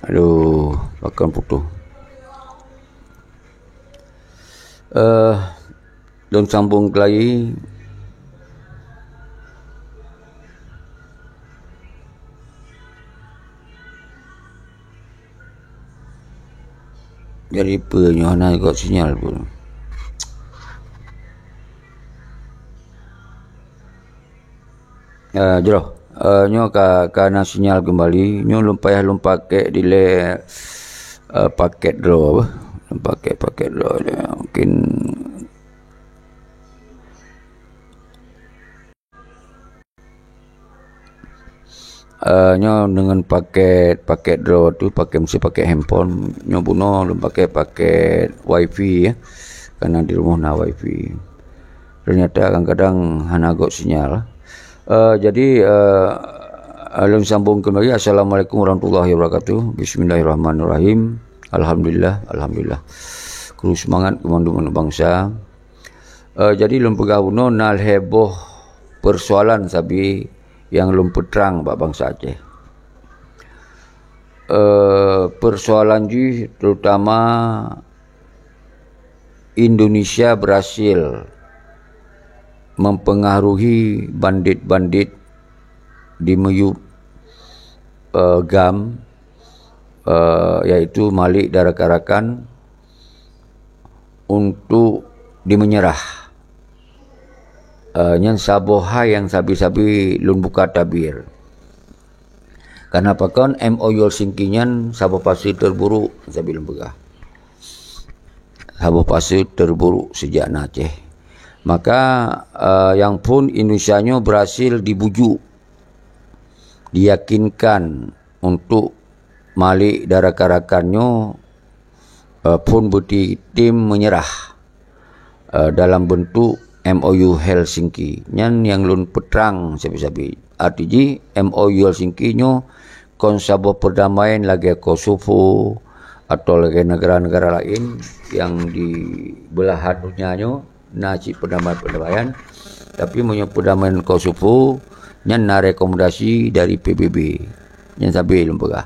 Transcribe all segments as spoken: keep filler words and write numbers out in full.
Aduh, pakon putus. Eh, lôn sambung keulai. Jadi peue nyoe hana gok sinyal pun. Eh, jroh. Eh, nyoe ka, ka na sinyal keumbali. Nyoe lôn payah lôn pakai dilèe, eh, paket droe apa? Lôn pakai paket droe. Mungkin Eh, nyoe deungon paket, paket droe tu pakai, mesti pakai handphone. Nyoe bunoe lôn pakai paket wifi ya. Karena di rumoh na wifi. Ternyata kadang-kadang hana gok sinyal. Eh, jadi, eh, lôn sambung keumbali. Assalamualaikum warahmatullahi wabarakatuh. Bismillahirrahmanirrahim. Alhamdulillah, alhamdulillah. Kru semangat keu mandum aneuk bansa. Eh, jadi lôn peugah bunoe na lhèe boh peusoalan sabe nyang lôn peutrang bak bansa Aceh. Eh, peusoalan jih terutama Indonesia berhasil mempengaruhi bandit-bandit di miyueb, eh, GAM, eh, yaitu Malik dan rakan-rakan untuk dimenyerah. Eh, nyan saboh hai nyang sabe-sabe lôn buka tabir. Karena pakon M O U Helsinki nyan saboh fase terburuk sabe lôn peugah. Saboh fase terburuk sejak na Aceh. Maka, eh, nyang phôn Indonesia nyoe berhasil dibujuk, diyakinkan untuk Malik dan rakan-rakan nyoe, eh, phôn beuti tem menyerah, eh, dalam bentuk M O U Helsinki. Nyan nyang lôn peutrang sabe-sabe. Arti jih, M O U Helsinki nyoe kon saboh perdamaian lagèe Kosovo atau lagèe negara-negara laén nyang di belahan dunia nyoe na cit perdamaian-perdamaian. Tapi meunyoe perdamaian Kosovo, nyan na rekomendasi dari P B B. Nyan sabe lôn peugah.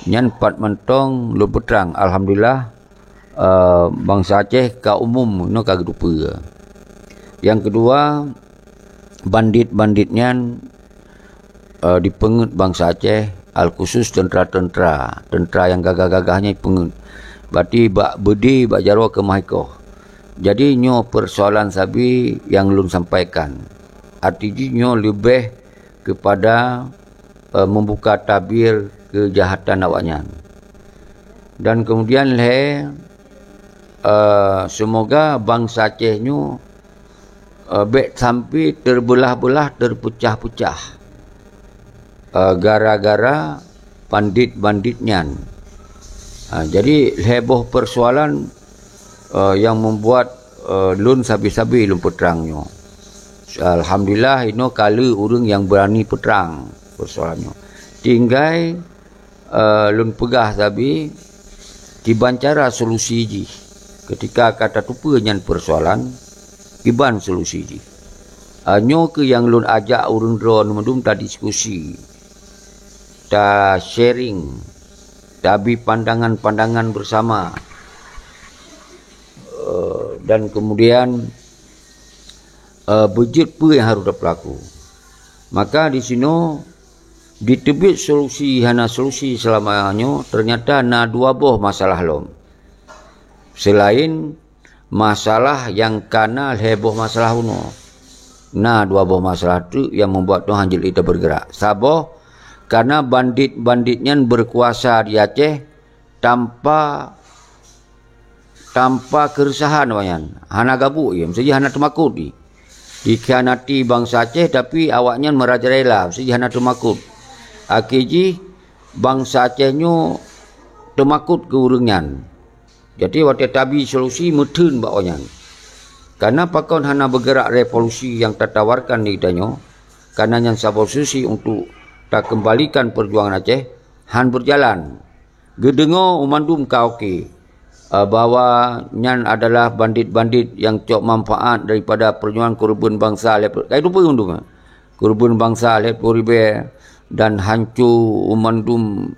Nyan pat mantong lôn peutrang. Alhamdulillah, eh, bansa Aceh ka umum nyoe ka geuteupeue. Nyang keudua, bandit-bandit nyan, eh, dipeungeut bansa Aceh, al khusus tentara-tentara, tentara nyang gagah-gagah nyan dipeungeut. Berarti bak beudé, bak jaroe keumah ikoh. Jadi nyoe peusoalan sabe nyang lôn sampaikan. Arti jih nyoe leubeh keupada, eh, membuka tabir keujahatan awaknyan. Dan keumudian lhèe, eh, seumoga bansa Aceh nyoe, eh, bèk sampai teubeulah-beulah, teupeucah-peucah, eh, gara-gara bandit-bandit nyan. Ha, jadi lhèe boh peusoalan, eh, nyang membuat, eh, lôn sabe-sabe lôn peutrang nyoe. Alhamdulillah, inoe ka le ureueng nyang beurani peutrang peusoalan nyoe. Tinggai, eh, lôn peugah sabe kiban cara solusi jih. Ketika ka tateupeue nyan peusoalan, kiban solusi jih. Eh, nyoe keuh nyang lôn ajak ureueng droeneuh mandum tadiskusi, ta-sharing, tabi pandangan-pandangan bersama, eh, dan kemudian, eh, beujeuet peue nyang harôh tapeulaku. Maka di sinoe diteubiet solusi hana solusi seulama nyoe, ternyata na dua boh masalah lom. Seulaén masalah nyang ka na lhèe boh masalah bunoe, na dua boh masalah teuk nyang membuat nyoe hana jeuet lé tabeurgeurak. Saboh, karena bandit-bandit nyan berkuasa di Aceh tanpa, tanpa keresahan awaknyan. Hana gabuk ie, meusti jih hana teumakot ie. Dikhianati bansa Aceh, tapi awaknyan merajalela, meusti jih hana teumakot. Akhé jih, bansa Aceh nyoe teumakot keu ureueng nyan. Jadi, watèe tabi solusi meutheun bak awaknyan. Karena pakon hana beugeurak revolusi nyang tatawarkan di geutanyoe, karena nyan saboh solusi untuk takeumbalikan peujuangan Aceh, han beujalan. Geudeungoe u mandum ka oke, eh, bahwa nyan adalah bandit-bandit nyang cok manfaat daripada peujuangan keureubeuen bansa lhèe ploh, ka itu peue undong, eh? Keureubeuen bansa lhèe ploh ribèe dan hanco u mandum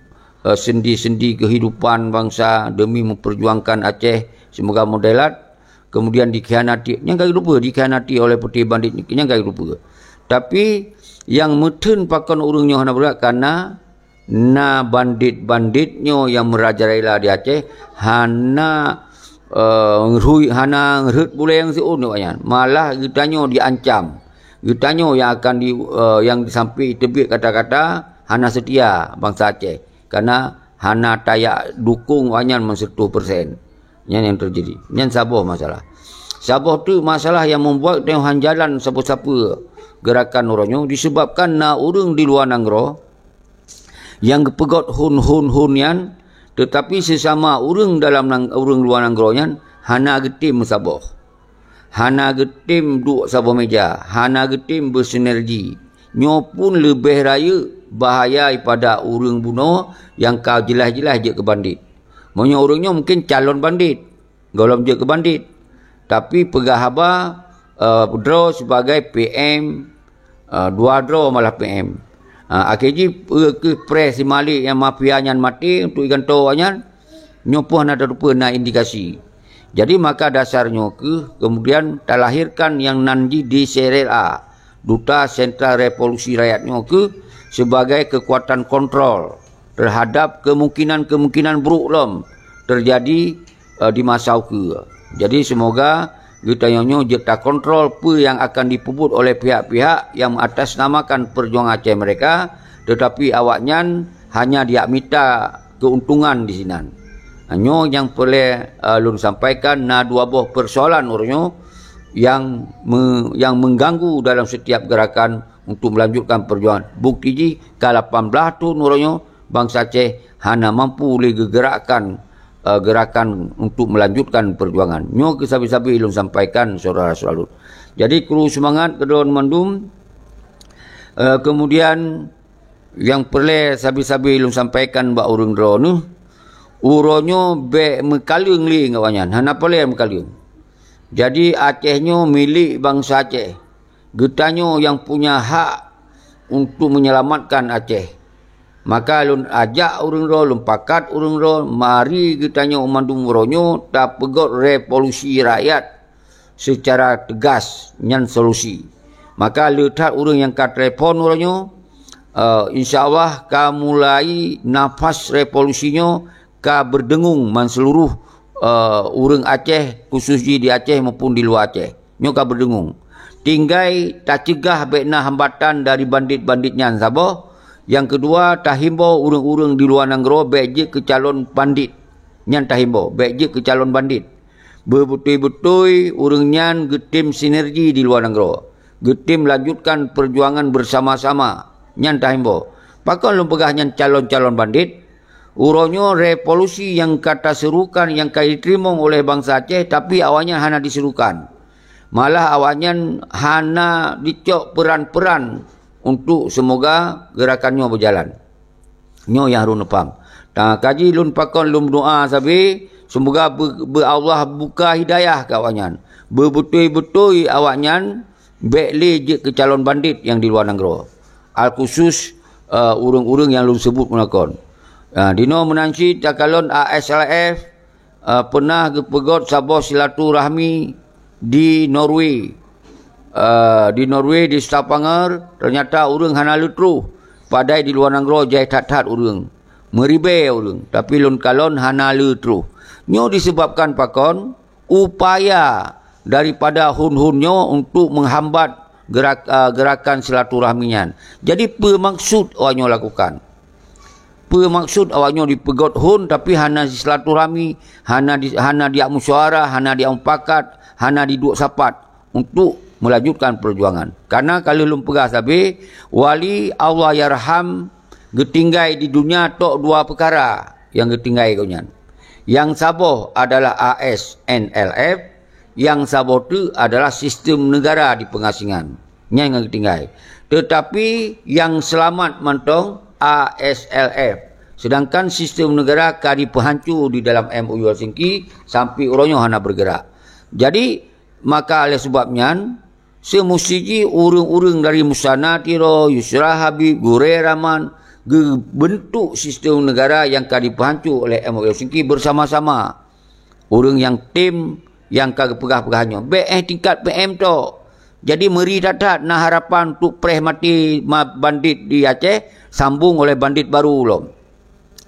eh, sendi-sendi kehidupan bangsa demi memperjuangkan Aceh semoga moderat, kemudian dikhianati, nyang ka geuteupeue dikhianati oleh peuté bandit, nyang ka geuteupeue. Tapi nyang meutheun pakon ureuëng nyoe hana beureukat karena na bandit-bandit nyoe nyang meurajalela di Aceh hana, eh, ngeurui, hana ngeurhot bulée nyang siôn awaknyan. Malah geutanyoe diancam. Geutanyoe nyang akan di, eh, nyang sampai teubiet kata-kata hana seutia bansa Aceh. Karena hana tajak dukong awaknyan meusiratoh persen. Nyan nyang teujadi. Nyan saboh masalah. Saboh teuk masalah nyang membuat tanyoe han jalan sapeue-sapeue gerakan uroe nyoe disebabkan na ureuëng di luwa nanggroe nyang geupeugot hon-hon-hon nyan, teutapi sesama ureuëng dalam nang-, ureuëng luwa nanggroe nyan hana geutem meusaboh. Hana geutem duek saboh meja, hana geutem beusinergi. Nyoe pun leubeh rayeuk bahaya daripada ureuëng bunoe nyang ka jeulaih-jeulaih jeuet keu bandit. Meunyoe ureuëng nyoe mungken calon bandit, gohlom jeuet keu bandit. Tapi peugah haba, eh, droe sibagai P M, eh, dua droe malah P M. Ah, akhé jih, eh, keu preh si Malik nyang mafia nyan maté untuk iganto awaknyan, nyoe pun hana teupeue na indikasi. Jadi maka dasar nyoe keuh kemudian talahirkan nyang nan jih D C R R A, Duta Sentral Revolusi Rakyat nyoe keuh sebagai kekuatan kontrol terhadap kemungkinan-kemungkinan buruk lom terjadi, eh, di masa ukeue. Jadi semoga geutanyoe nyoe jeuet takontrol peue nyang akan dipeubuet oleh pihak-pihak nyang mengatasnamakan perjuangan Aceh mereka, teutapi awaknyan hanya diak mita keuntungan di sinan. Nyoe nyang peureulée, eh, lôn sampaikan, na dua boh persoalan uroe nyoe nyang me-, nyang mengganggu dalam setiap gerakan untuk melanjutkan perjuangan. Bukti jih ka lapan belas thon uroe nyoe bansa Aceh hana mampu lé geugerakkan, eh, gerakan untuk melanjutkan perjuangan. Nyoe keuh sabe-sabe lôn sampaikan, syedara-syedara lôn. Jadi kru seumangat keu droe mandum. Eh, kemudian nyang peureulée sabe-sabe lôn sampaikan bak ureuëng droeneuh, uroe nyoe bék meukaleueng lé ngon awaknyan, hana peureulée meukaleueng. Jadi Aceh nyoe milék bansa Aceh. Geutanyoe nyang punya hak untuk menyelamatkan Aceh. Maka lôn ajak ureuëng droe, lôn pakat ureuëng droe, mari geutanyoe mandum uroe nyoe tapeugot revolusi rakyat secara tegas, nyan solusi. Maka le that ureuëng nyang ka telepon uroe nyoe, eh, insya Allah ka mulai nafas revolusi nyoe ka beudeungung ban seuluruh, eh, ureuëng Aceh, khusus jih di Aceh maupun di luwa Aceh. Nyoe ka beudeungung. Tinggai tacegah bék na hambatan dari bandit-bandit nyan saboh. Nyang keudua, tahimbau ureuëng-ureuëng di luwa nanggroe bék jeuet keu calon bandit. Nyan tahimbau, bék jeuet keu calon bandit. Beubeutôi-beutôi ureuëng nyan geutem sinergi di luwa nanggroe. Geutem lanjutkan perjuangan bersama-sama. Nyan tahimbau. Pakon lôn peugah nyan calon-calon bandit? Uroe nyoe revolusi nyang ka taserukan, nyang ka jiteurimong oleh bansa Aceh, tapi awaknyan hana diserukan. Malah awaknyan hana dicok peran-peran untuk semoga gerakan nyoe berjalan. Nyoe nyang harôh neupaham. Tangah kaji lôn pakon lôn meudoa sabe, semoga beu-, beu Allah buka hidayah keu awaknyan. Beubeutôi-beutôi awaknyan bék lé jeuet keu calon bandit nyang di luwa nanggroe. Alkhusus, eh, ureuëng-ureuëng nyang lôn seubut meunakon. Ah, dinoe meunan cit takalon A S L F, eh, peunah geupeugot saboh silaturahmi di Norway. Eh, di Norway, di Stavanger, ternyata ureuëng hana le troh. Padahai di luwa nanggroe jai that-that ureuëng. Meuribée ureuëng, tapi lôn kalon hana le troh. Nyoe disebabkan pakon? Upaya daripada hon-hon nyoe untuk menghambat gerak-, eh, gerakan silaturahmi nyan. Jadi, peue maksud awak nyoe lakukan? Peue maksud awak nyoe dipeugot hon tapi hana silaturahmi, hana di-, hana diak musyawarah, hana diak mupakat, hana diduek sapat untuk melanjutkan perjuangan? Karena ka lheueh lôn peugah sabe, wali Allah yarham geutinggai di dunia tok dua peukara nyang geutinggai gobnyan. Nyang saboh adalah A S N L F, nyang saboh teuk adalah sistem negara di pengasingan. Nyan nyang geutinggai. Tetapi nyang seulamat mantong A S L F. Sedangkan sistem negara ka dipeuhanco di dalam M O U Helsinki sampai uroe nyoe hana bergerak. Jadi, maka oleh sebab nyan, seumusti jih ureuëng-ureuëng dari Musana Tiro, Yusra Habib, Gurée Rahman, geubentuk sistem negara nyang ka jipeuhanco oleh M O Singki bersama-sama. Ureuëng nyang tem nyang ka geupeugah-peugah nyoe, bék éh tingkat P M tok. Jadi meuri that-that na harapan untuk preh maté ma-, bandit di Aceh, sambong oleh bandit baru lom.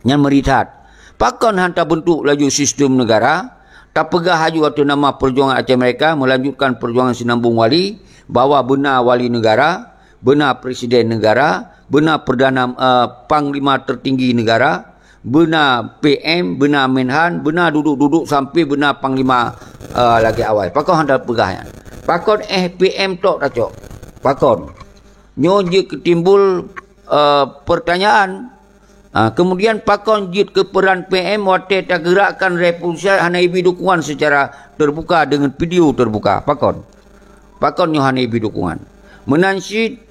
Nyan meuri that. Pakon han tabentuk laju sistem negara, tapeugah laju ateueh nama perjuangan Aceh Merdeka, melanjutkan perjuangan Sinambong Wali, bahwa beuna wali negara, beuna presiden negara, beuna perdana, eh, panglima tertinggi negara, beuna P M, beuna Menhan, beuna duduek-duduek sampai beuna panglima, eh, lagée awai. Pakon han tapeugah nyan? Pakon éh P M tok tacok? Pakon? Nyoe jeuet keu timbul, eh, pertanyaan. Ah, kemudian pakon jeuet keu peran P M watée tageurakkan revolusi hana ibi dukungan secara terbuka dengan video terbuka? Pakon? Pakon nyoe hana ibi dukungan? Meunan cit,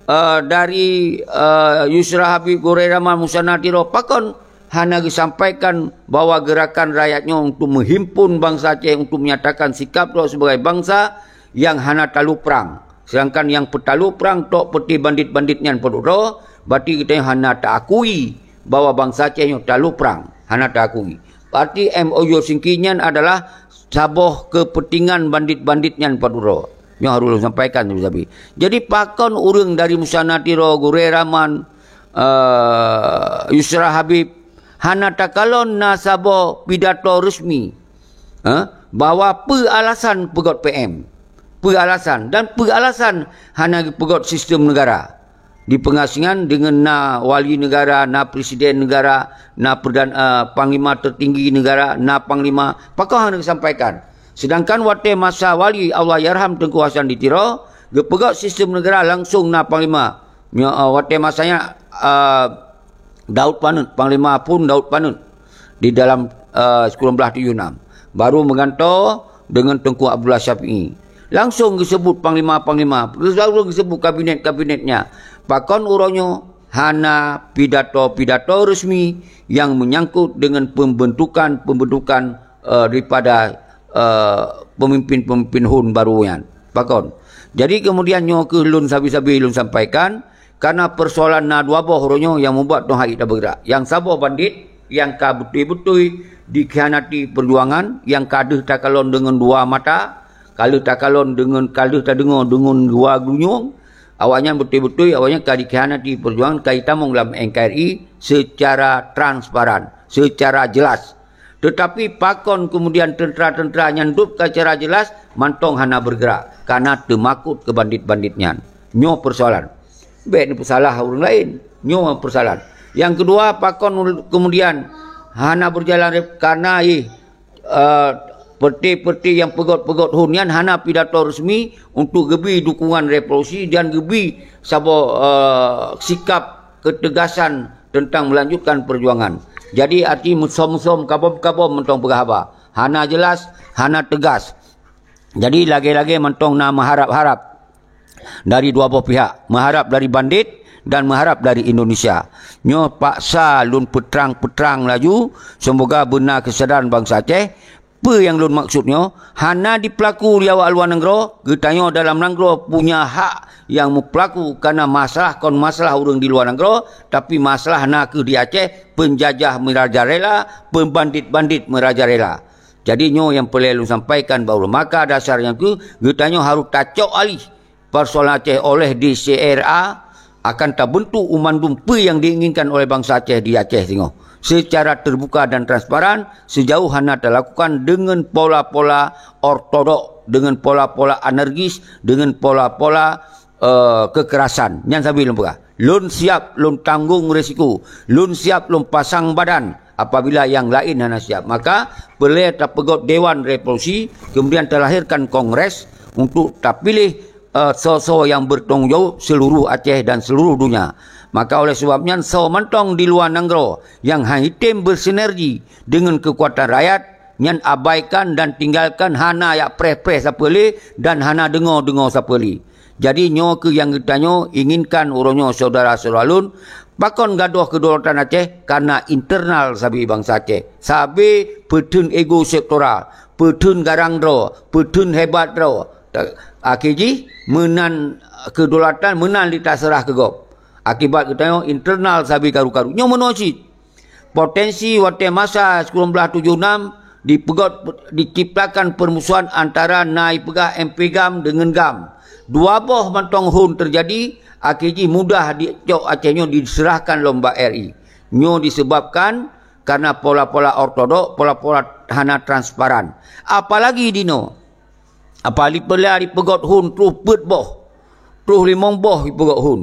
eh, dari, eh, Yusra Habib, Gurée Rahman, Musanna Tiro, pakon hana geusampaikan bahwa gerakan rakyat nyoe untuk menghimpun bansa Aceh untuk menyatakan sikap droe sebagai bansa nyang hana talu prang. Sedangkan nyang peutalu prang tok peuti bandit-bandit nyan padub droe, berarti geutanyoe hana taakui bahwa bansa Aceh nyoe talu prang, hana taakui. Berarti M O U Singki nyan adalah saboh keupeuntingan bandit-bandit nyan padub droe. Nyoe harôh lôn sampaikan sabe-sabe. Jadi pakon ureuëng dari Musanna Tiro, Gurée Rahman, eh, Yusra Habib, hana takalon na saboh pidato resmi, eh, bahwa peue alasan peugot P M. Peue alasan dan peue alasan hana geupeugot sistem negara. Di pengasingan dengan na wali negara, na presiden negara, na perdan-, eh, panglima tertinggi negara, na panglima, pakon hana geusampaikan. Sedangkan watée masa wali Allahyarham Teungku Hasan di Tiro, geupeugot sistem negara langsung na panglima. Nyoe, eh, watée masa nyan, eh, Daud Paneut, Panglima Phon Daud Paneut di dalam, eh, sikureueng blaih tujoh nam. Baru meugantoe deungon Teungku Abdullah Syafi'i. Langsong geuseubut panglima-panglima, langsong geuseubut kabinet-kabinetnya. Pakon uroe nyoe hana pidato-pidato resmi nyang meunyangkot deungon pembentukan-pembentukan, eh, daripada, eh, pemimpin-pemimpin Hun baru nyan? Pakon? Jadi kemudian nyoe keuh lôn sabe-sabe lôn sampaikan, karena persoalan na dua boh uroe nyoe nyang mubuat tuha hana tabeugerak. Nyang saboh bandit nyang ka beutôi-beutôi dikhianati perjuangan, nyang ka deuh takalon deungon dua mata, ka lheueh takalon deungon, ka lheueh tadeungoe deungon dua geulunyueng, awaknyan beutôi-beutôi awaknyan ka dikhianati perjuangan, ka jitamong lam N K R I secara transparan, secara jelas. Teutapi pakon kemudian teuntera-teuntera nyan dub ka cara jelas mantong hana bergerak, karena teumakot keu bandit-bandit nyan? Nyoe persoalan. Bék neupeusalah ureuëng laén. Nyoe persoalan. Nyang keudua, pakon kemudian hana berjalan rep-, karena ih, eh, peuti-peuti nyang peugot-peugot Hun nyan hana pidato resmi untuk geubi dukungan revolusi dan geubi saboh, eh, sikap ketegasan teuntang meulanjutkan peujuangan. Jadi, arti meusom-som, kabom-kabom mantong peugah haba. Hana jelas, hana teugas. Jadi, lagée-lagée mantong na meuharab-harab dari dua boh pihak, meuharab dari bandit dan meuharab dari Indonesia. Nyoe paksa lôn peutrang-peutrang laju, seumoga beuna keusadaran bansa Aceh. Peue nyang lôn maksud nyoe? Hana dipeulaku lé awak luwa nanggroe, geutanyoe dalam nanggroe punya hak nyang meupeulaku, karena masalah kon masalah ureuëng di luwa nanggroe, tapi masalah nakeuh di Aceh, peunjajah merajalela, peubandit-bandit merajalela. Jadi nyoe nyang peureulée lôn sampaikan bahwa maka dasar nyang keuh geutanyoe harôh tacok alih persoalan Aceh oleh D C R A, akan tabentuk u mandum peue nyang diinginkan oleh bansa Aceh di Aceh singoh, secara terbuka dan transparan, sejauh hana talakukan deungon pola-pola ortodok, deungon pola-pola anarkis, deungon pola-pola, eh, kekerasan. Nyan sabe lôn peugah. Lôn siap lôn tanggong risiko. Lôn siap lôn pasang badan apabila nyang laén hana siap. Maka peureulée tapeugot dewan revolusi, kemudian talahirkan kongres untuk tapiléh, eh, soe-soe nyang bertanggung jawab seluruh Aceh dan seluruh dunia. Maka oleh sebab nyan soe mantong di luwa nanggroe nyang han item bersinergi deungon keukuatan rakyat, nyan abaikan dan tinggalkan, hana jak preh-preh sapeue lé dan hana deungoe-deungoe sapeue lé. Jadi nyoe keuh nyang geutanyoe inginkan uroe nyoe syedara-syedara lôn, pakon gadôh keudulatan Aceh? Karena internal sabe bansa Aceh. Sabe peutheun ego sektoral, peutheun garang droe, peutheun hebat droe. Ta-, akhé jih meunan keudulatan, meunan lé taseurah keu gob. Akibat geutanyoe internal sabe karu-karu. Nyoe meunoe cit. Potensi watée masa sikureueng blaih tujoh nam dipeugét, diciptakan permusuhan antara na ipeugah M P GAM deungon GAM. Dua boh mantong hon teujadi, akhé jih mudah dicok Aceh nyoe diseurahkan lom bak R I. Nyoe disebabkan karena pola-pola ortodok, pola-pola hana transparan. Apalagi dinoe, apa lipeulah dipeugét hon troh peuet boh, troh limong boh dipeugét hon.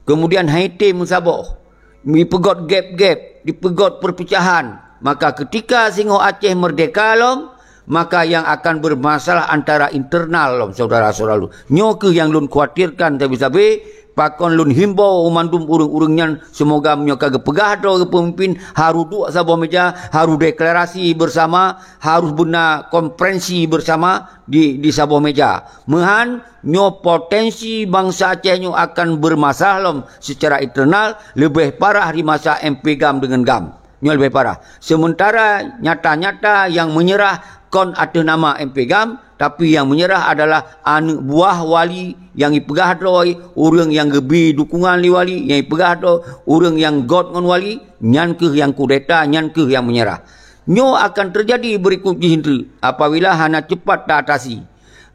Kemudian hai tem meusaboh, dipeugét gap-gap, dipeugét perpecahan. Maka ketika singoh Aceh merdeka lom, maka yang akan bermasalah antara internal lom, saudara-saudara lôn. Nyoe keuh nyang lôn khawatirkan sabe-sabe. Pakon lôn himbau u mandum ureuëng-ureuëng nyan, seumoga meunyoe ka geupeugah droe geupeumimpin, harôh duek saboh meja, harôh deklarasi bersama, harôh beuna konferensi bersama di, di saboh meja. Meuhan, nyoe potensi bansa Aceh nyoe akan bermasalah lom secara internal, leubeh parah di masa M P GAM deungon GAM. Nyoe leubeh parah. Sementara nyata-nyata nyang meunyeurah kon ateueh nama M P GAM, tapi nyang meunyeurah adalah aneuëk buah wali nyang ipeugah droe, ureuëng nyang geubi dukungan lé wali, nyang ipeugah droe, ureuëng nyang göt ngon wali, nyan keuh nyang kudeta, nyan keuh nyang meunyeurah. Nyoe akan teujadi beurikot jih teuk apabila hana cepat taatasi.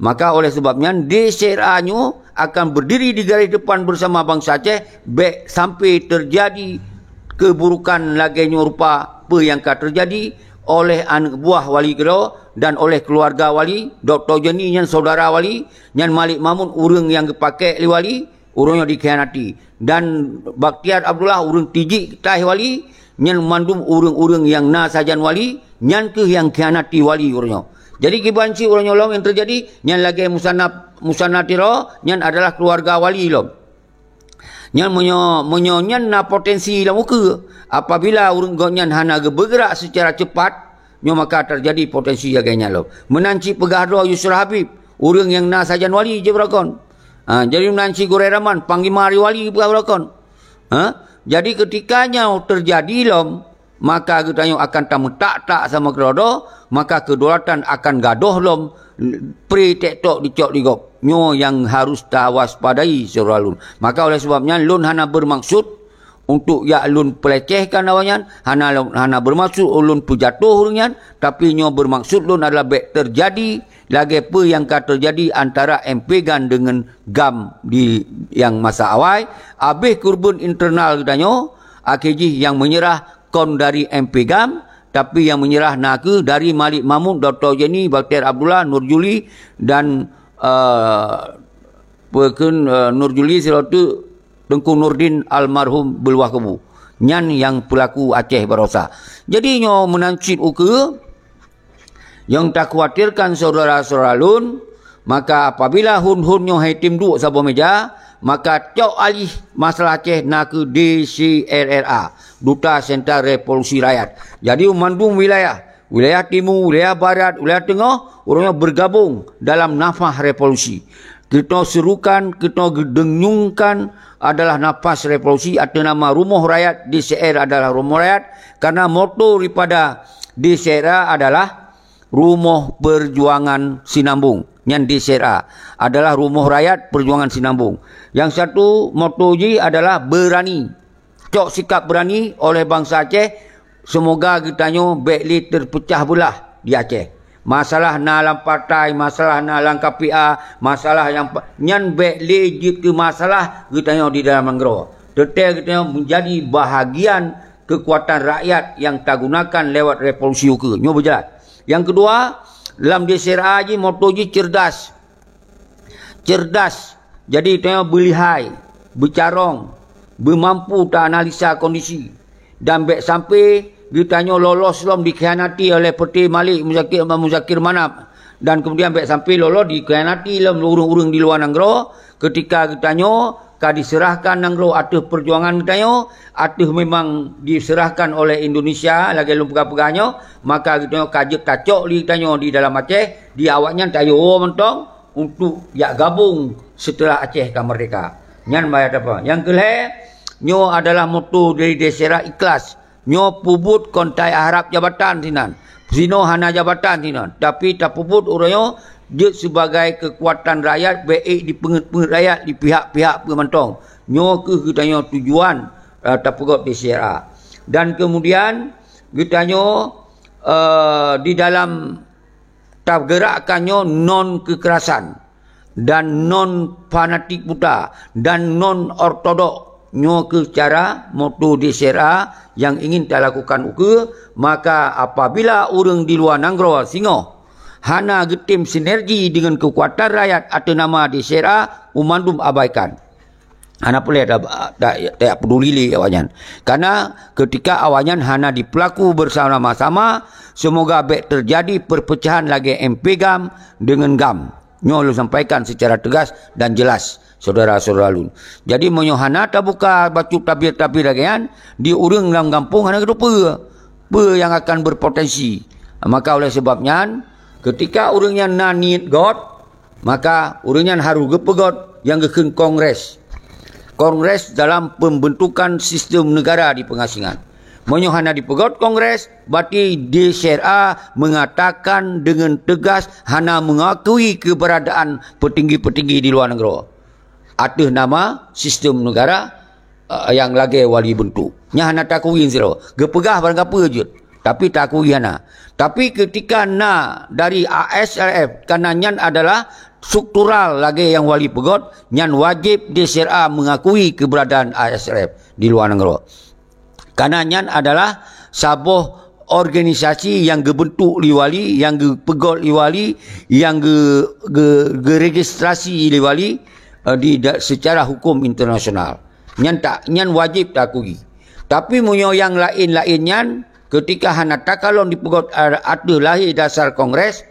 Maka oleh sebab nyan, D C R A nyoe akan berdiri di garis depan bersama bansa Aceh, bék sampai teujadi keburukan lagée nyoe rupa peue nyang ka teujadi oleh aneuëk buah wali keudroe dan oleh keuluwarga wali. Dokto Jenny nyan syedara wali, nyan Malik Mahmud ureuëng nyang geupakék lé wali, ureuëng nyoe dikhianati. Dan Bakhtiar Abdullah ureuëng tijik taih wali, nyan mandum ureuëng-ureuëng nyang na sajan wali, nyan keuh nyang khianati wali ureuëng nyoe. Jadi kiban cit ureuëng nyoe lom nyang teujadi, nyan lagée Musanna, Musanna Tiro, nyan adalah keuluwarga wali lom. Nyan meunyoe, meunyoe nyan na potensi lam ukeue, apabila ureuëng gobnyan hana geubeugerak seucara cepat, nyoe maka teujadi potensi lagée nyan lom. Meunan cit peugah droe Yusra Habib, ureuëng nyang na sajan wali jeuet beurakon. Ha, jadi meunan cit Gurée Rahman, panglima di wali peugah beurakon. Ha? Jadi keutika nyoe teujadi lom, maka geutanyoe akan tameutak-tak sama keudroe-droe, maka keudolatan akan gadôh lom, pri tek tok dicok di gob. Nyoe nyang harôh tawaspadai syedara lôn. Maka oleh sebab nyan lôn hana beumaksud untuk jak lôn peulecehkan awaknyan, hana lôn, hana beumaksud ulôn peujatoh ureuëng nyan, tapi nyoe beumaksud lôn adalah bék teujadi lagée peue nyang ka teujadi antara M P GAM deungon GAM di nyang masa awai, abéh keureubeuen internal geutanyoe, akhé jih nyang meunyeurah kon dari M P GAM, tapi nyang meunyeurah na kheueh dari Malik Mahmud, Dokto Jenny, Bakhtiar Abdullah, Nur Juli dan, eh, peue kheun, eh, Nur Juli sidroe teuk Teungku Nurdin almarhum Beuluah Kubu. Nyan nyang peulaku Aceh Barosa. Jadi nyoe meunan cit ukeue nyang takhawatirkan syedara-syedara lôn, maka apabila hon-hon nyoe hai tem duek saboh meja, maka cok alih masalah Aceh na kheueh D C R R A, Duta Sentral Revolusi Rakyat. Jadi u mandum wilayah, wilayah Timu, wilayah Barat, wilayah Teungoh, ureuëng nyoe bergabung dalam nafah revolusi. Keunoe serukan, keunoe geudeungyungkan adalah nafas revolusi ateueh nama Rumoh Rakyat, D C R adalah Rumoh Rakyat, karena moto daripada D C R adalah Rumoh Perjuangan Sinambung. Nyan D C R adalah Rumoh Rakyat Perjuangan Sinambung. Yang satu moto jih adalah berani. Cok sikap beurani oleh bansa Aceh, seumoga geutanyoe bék lé teupeucah beulah di Aceh. Masalah na lam partai, masalah na lam K P A, masalah nyang pa-, nyan bék lé jeuet keu masalah geutanyoe di dalam nanggroe. Teuntée geutanyoe meunjadi bahagian keukuatan rakyat nyang tagunakan lewat revolusi ukeue. Nyoe beujalan. Nyang keudua, lam D C R A jih moto jih cerdas. Cerdas, jadi tanyoe beulihai, beucarông, beumampu taanalisa kondisi, dan bék sampai geutanyoe lolos lom dikhianati oleh Peuté Malik Muzakir, Muzakir Manaf, dan kemudian bék sampai lolos dikhianati lom ureuëng-ureuëng di luwa nanggroe, keutika geutanyoe ka diseurahkan nanggroe ateueh peujuangan geutanyoe, ateueh memang diseurahkan oleh Indonesia lagée lôn peugah-peugah nyoe, maka geutanyoe ka jeuet tacok lé geutanyoe di dalam Aceh, di awaknyan tayoe mantong untuk jak gabong seuteulah Aceh ka merdeka. Nyan bahaya teuma. Nyang keulhée, nyoe adalah moto dari D C R A ikhlas. Nyoe peubuet kon taharab jabatan sinan. Sinoe hana jabatan sinan, tapi tapeubuet uroe nyoe jeuet sibagai keukuatan rakyat, bék ék dipeungét-peungét rakyat di pihak-pihak peue mantong. Nyoe kheueh geutanyoe tujuan, eh, tapeugöt di C R A. Dan kemudian geutanyoe, eh, di dalam tageurakkan nyoe non kekerasan dan non fanatik buta dan non ortodok. Nyoe kheueh cara moto di C R A nyang ingin talakukan ukeue, maka apabila ureuëng di luwa nanggroe singoh hana geutem sinergi deungon keukuatan rakyat ateueh nama di C R A, umandum abaikan. Hana peureulée ta-, ta-, ta-, peduli lé awaknyan. Karena ketika awaknyan hana dipeulaku bersama-sama, seumoga bék teujadi peupecahan lagée M P GAM deungon GAM. Nyoe lôn sampaikan seucara teugas dan jeulaih, syedara-syedara lôn. Jadi, meunyoe hana tabuka bacut tabir-tabir lagée nyan, di ureuëng lam gampông hana geuteupeue peue nyang akan berpotensi. Maka oleh sebab nyan, ketika ureuëng nyan na niet göt, maka ureuëng nyan harôh geupeugöt nyang geukheun kongres. Kongres dalam pembentukan sistem negara di pengasingan. Meunyoe hana dipeugöt kongres, berarti di C R A mengatakan dengan tegas hana mengakui keberadaan petinggi-petinggi di luar negara ateueh nama sistem negara, eh, nyang lagée wali beuntuk. Nyan hana takui sidroe. Geupeugah barang kapeue jeuet, tapi takui hana. Tapi ketika na dari A S R F, karena nyan adalah struktural lagée nyang wali peugöt, nyan wajéb di C R A mengakui keberadaan A S R F di luar negara. Karena nyan adalah saboh organisasi nyang geubeuntuk lé wali, nyang geupeugöt lé wali, nyang geu-, geu-, geuregistrasi lé wali, eh, di da-, secara hukum internasional. Nyan tak, nyan wajéb takui. Tapi meunyoe nyang laén-laén nyan, ketika hana takalon dipeugöt a-, ateueh lahé dasar kongres,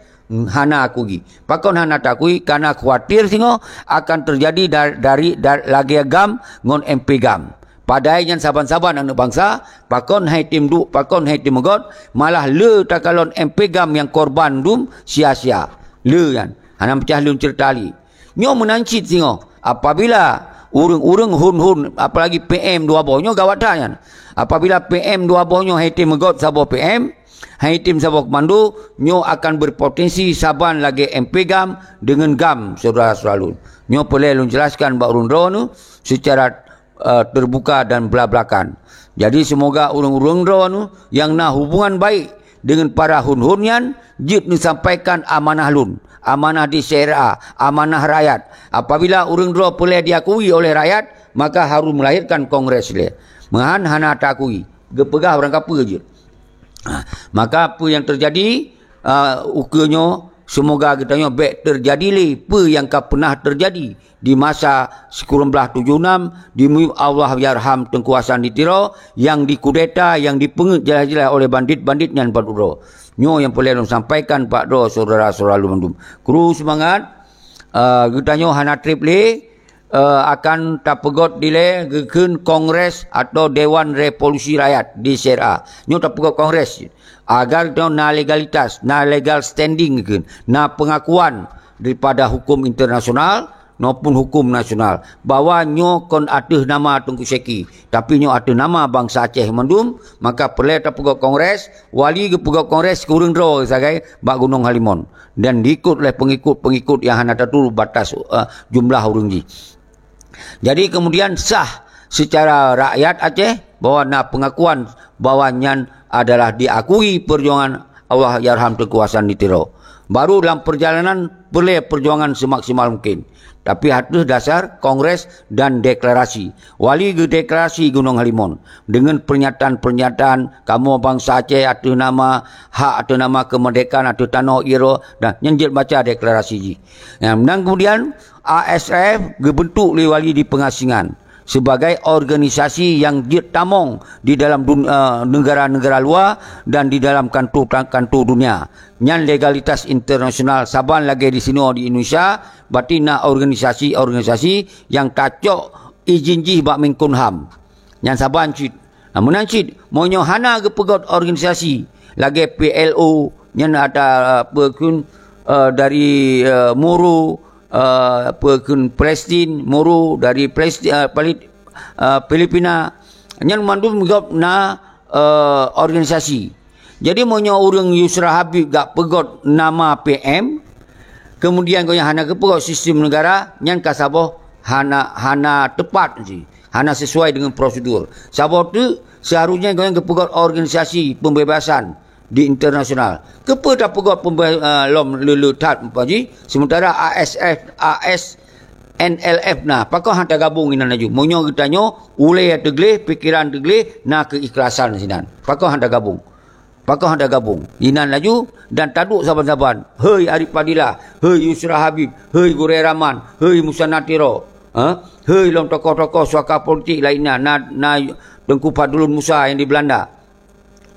hana akui. Pakon hana takui? Karena khawatir singoh akan teujadi da-, dari, da-, lagée GAM ngon M P GAM. Padahai nyan saban-saban aneuëk bansa, pakon hai tem duek, pakon hai tem göt, malah le takalon M P GAM nyang korban dum sia-sia. Le nyan, hana peucah lôn ceurita lé. Nyoe meunan cit singoh, apabila ureuëng-ureuëng hon-hon, apalagi P M dua boh nyoe gawat that nyan. Apabila P M dua boh nyoe hai tem göt saboh P M, hai tem saboh komando, nyoe akan berpotensi saban lagée M P GAM deungon GAM, syedara-syedara lôn. Nyoe peureulée lôn jelaskan bak ureuëng droeneuh seucara, eh, terbuka dan belak-belakan. Jadi, seumoga ureuëng-ureuëng droeneuh nyang na hubungan baik deungon para hon-hon nyan jeuet neusampaikan amanah lôn, amanah di C R A, amanah rakyat. Apabila ureuëng droe peureulée diakui oleh rakyat, maka harôh melahirkan kongres lé. Meuhan hana takui, geupeugah barang kapeue jeuet. Ha, maka peue nyang teujadi, ah, ukeue nyoe, seumoga geutanyoe bék teujadi lé peue nyang ka peunah teujadi di masa sikureueng blaih tujoh nam di miyueb Allahyarham Teungku Hasan di Tiro nyang dikudeta, nyang dipeungét jeulaih-jeulaih oleh bandit-bandit nyan bak uroe. Nyoe nyang peureulée lôn sampaikan bak droe syedara-syedara lôn mandum. Kru seumangat, ah, geutanyoe hana treb lé, eh, akan tapeugöt dilée geukheun kongres atau Dewan Revolusi Rakyat di C R A. Nyoe tapeugöt kongres agar nyoe na legalitas, na legal standing geukheun, na pengakuan daripada hukum internasional maupun hukum nasional bahwa nyoe kon ateueh nama Teungku Syeki, tapi nyoe ateueh nama bansa Aceh mandum, maka peureulée tapeugöt kongres, wali geupeugöt kongres keu ureuëng droe sagai bak Gunong Halimon. Dan diikot oleh pengikut-pengikut nyang hana taturi batas, eh, jumlah ureuëng jih. Jadi, kemudian sah secara rakyat Aceh bahwa na pengakuan bahwa nyan adalah diakui perjuangan Allahyarham Teungku Hasan di Tiro. Baru dalam perjalanan peureulée perjuangan semaksimal mungkin. Tapi ateueh dasar kongres dan deklarasi. Wali geudeklarasi Gunong Halimon deungon pernyataan-pernyataan, "Kamoe bansa Aceh ateueh nama hak, ateueh nama keumeurdekaan, ateueh tanoh ie droe," dan nyan jeuet baca deklarasi jih. Nah, dan kemudian A S R F geubeuntuk lé wali di pengasingan sebagai organisasi nyang jeuet tamong di dalam dun-, eh, negara-negara luwa dan di dalam kantor-kantor dunia. Nyan legalitas internasional saban lagée di sinoe di Indonesia, berarti na organisasi-organisasi nyang tacok izin jih bak Menkumham. Nyan saban cit. Nah, meunan cit, meunyoe hana geupeugöt organisasi lagée P L O, nyan ada, eh, peue kheun, eh, dari, eh, Moro, eh, peue kheun Palestin, Moro dari Palestin, eh, Palit-, eh, Filipina. Nyan mandum gob na, eh, organisasi. Jadi, meunyoe ureuëng Yusra Habib gak peugöt nama P M, Kemudian gobnyan hana geupeugöt sistem negara, nyan ka saboh hana, hana tepat ji, hana sesuai dengan prosedur. Saboh teuk, seharusnya gobnyan geupeugöt organisasi pembebasan di internasional. Keupeue tapeugöt pembe-, eh, lom le-le that, Pak Ji? Sementara A S F, A S N L F na, pakon han tagabong inan laju? Meunyoe geutanyoe, ulée teugleh, pikeran teugleh, na keuikhlasan sinan. Pakon han tagabong? Pakon han tagabong? Inan laju dan taduek saban-saban. Hei Arif Fadilah, hei Yusra Habib, hei Gurée Rahman, hei Musanna Tiro, ha? Hei lom tokoh-tokoh suaka politik lainnya, na, na Teungku Fadlun Musa yang di Belanda.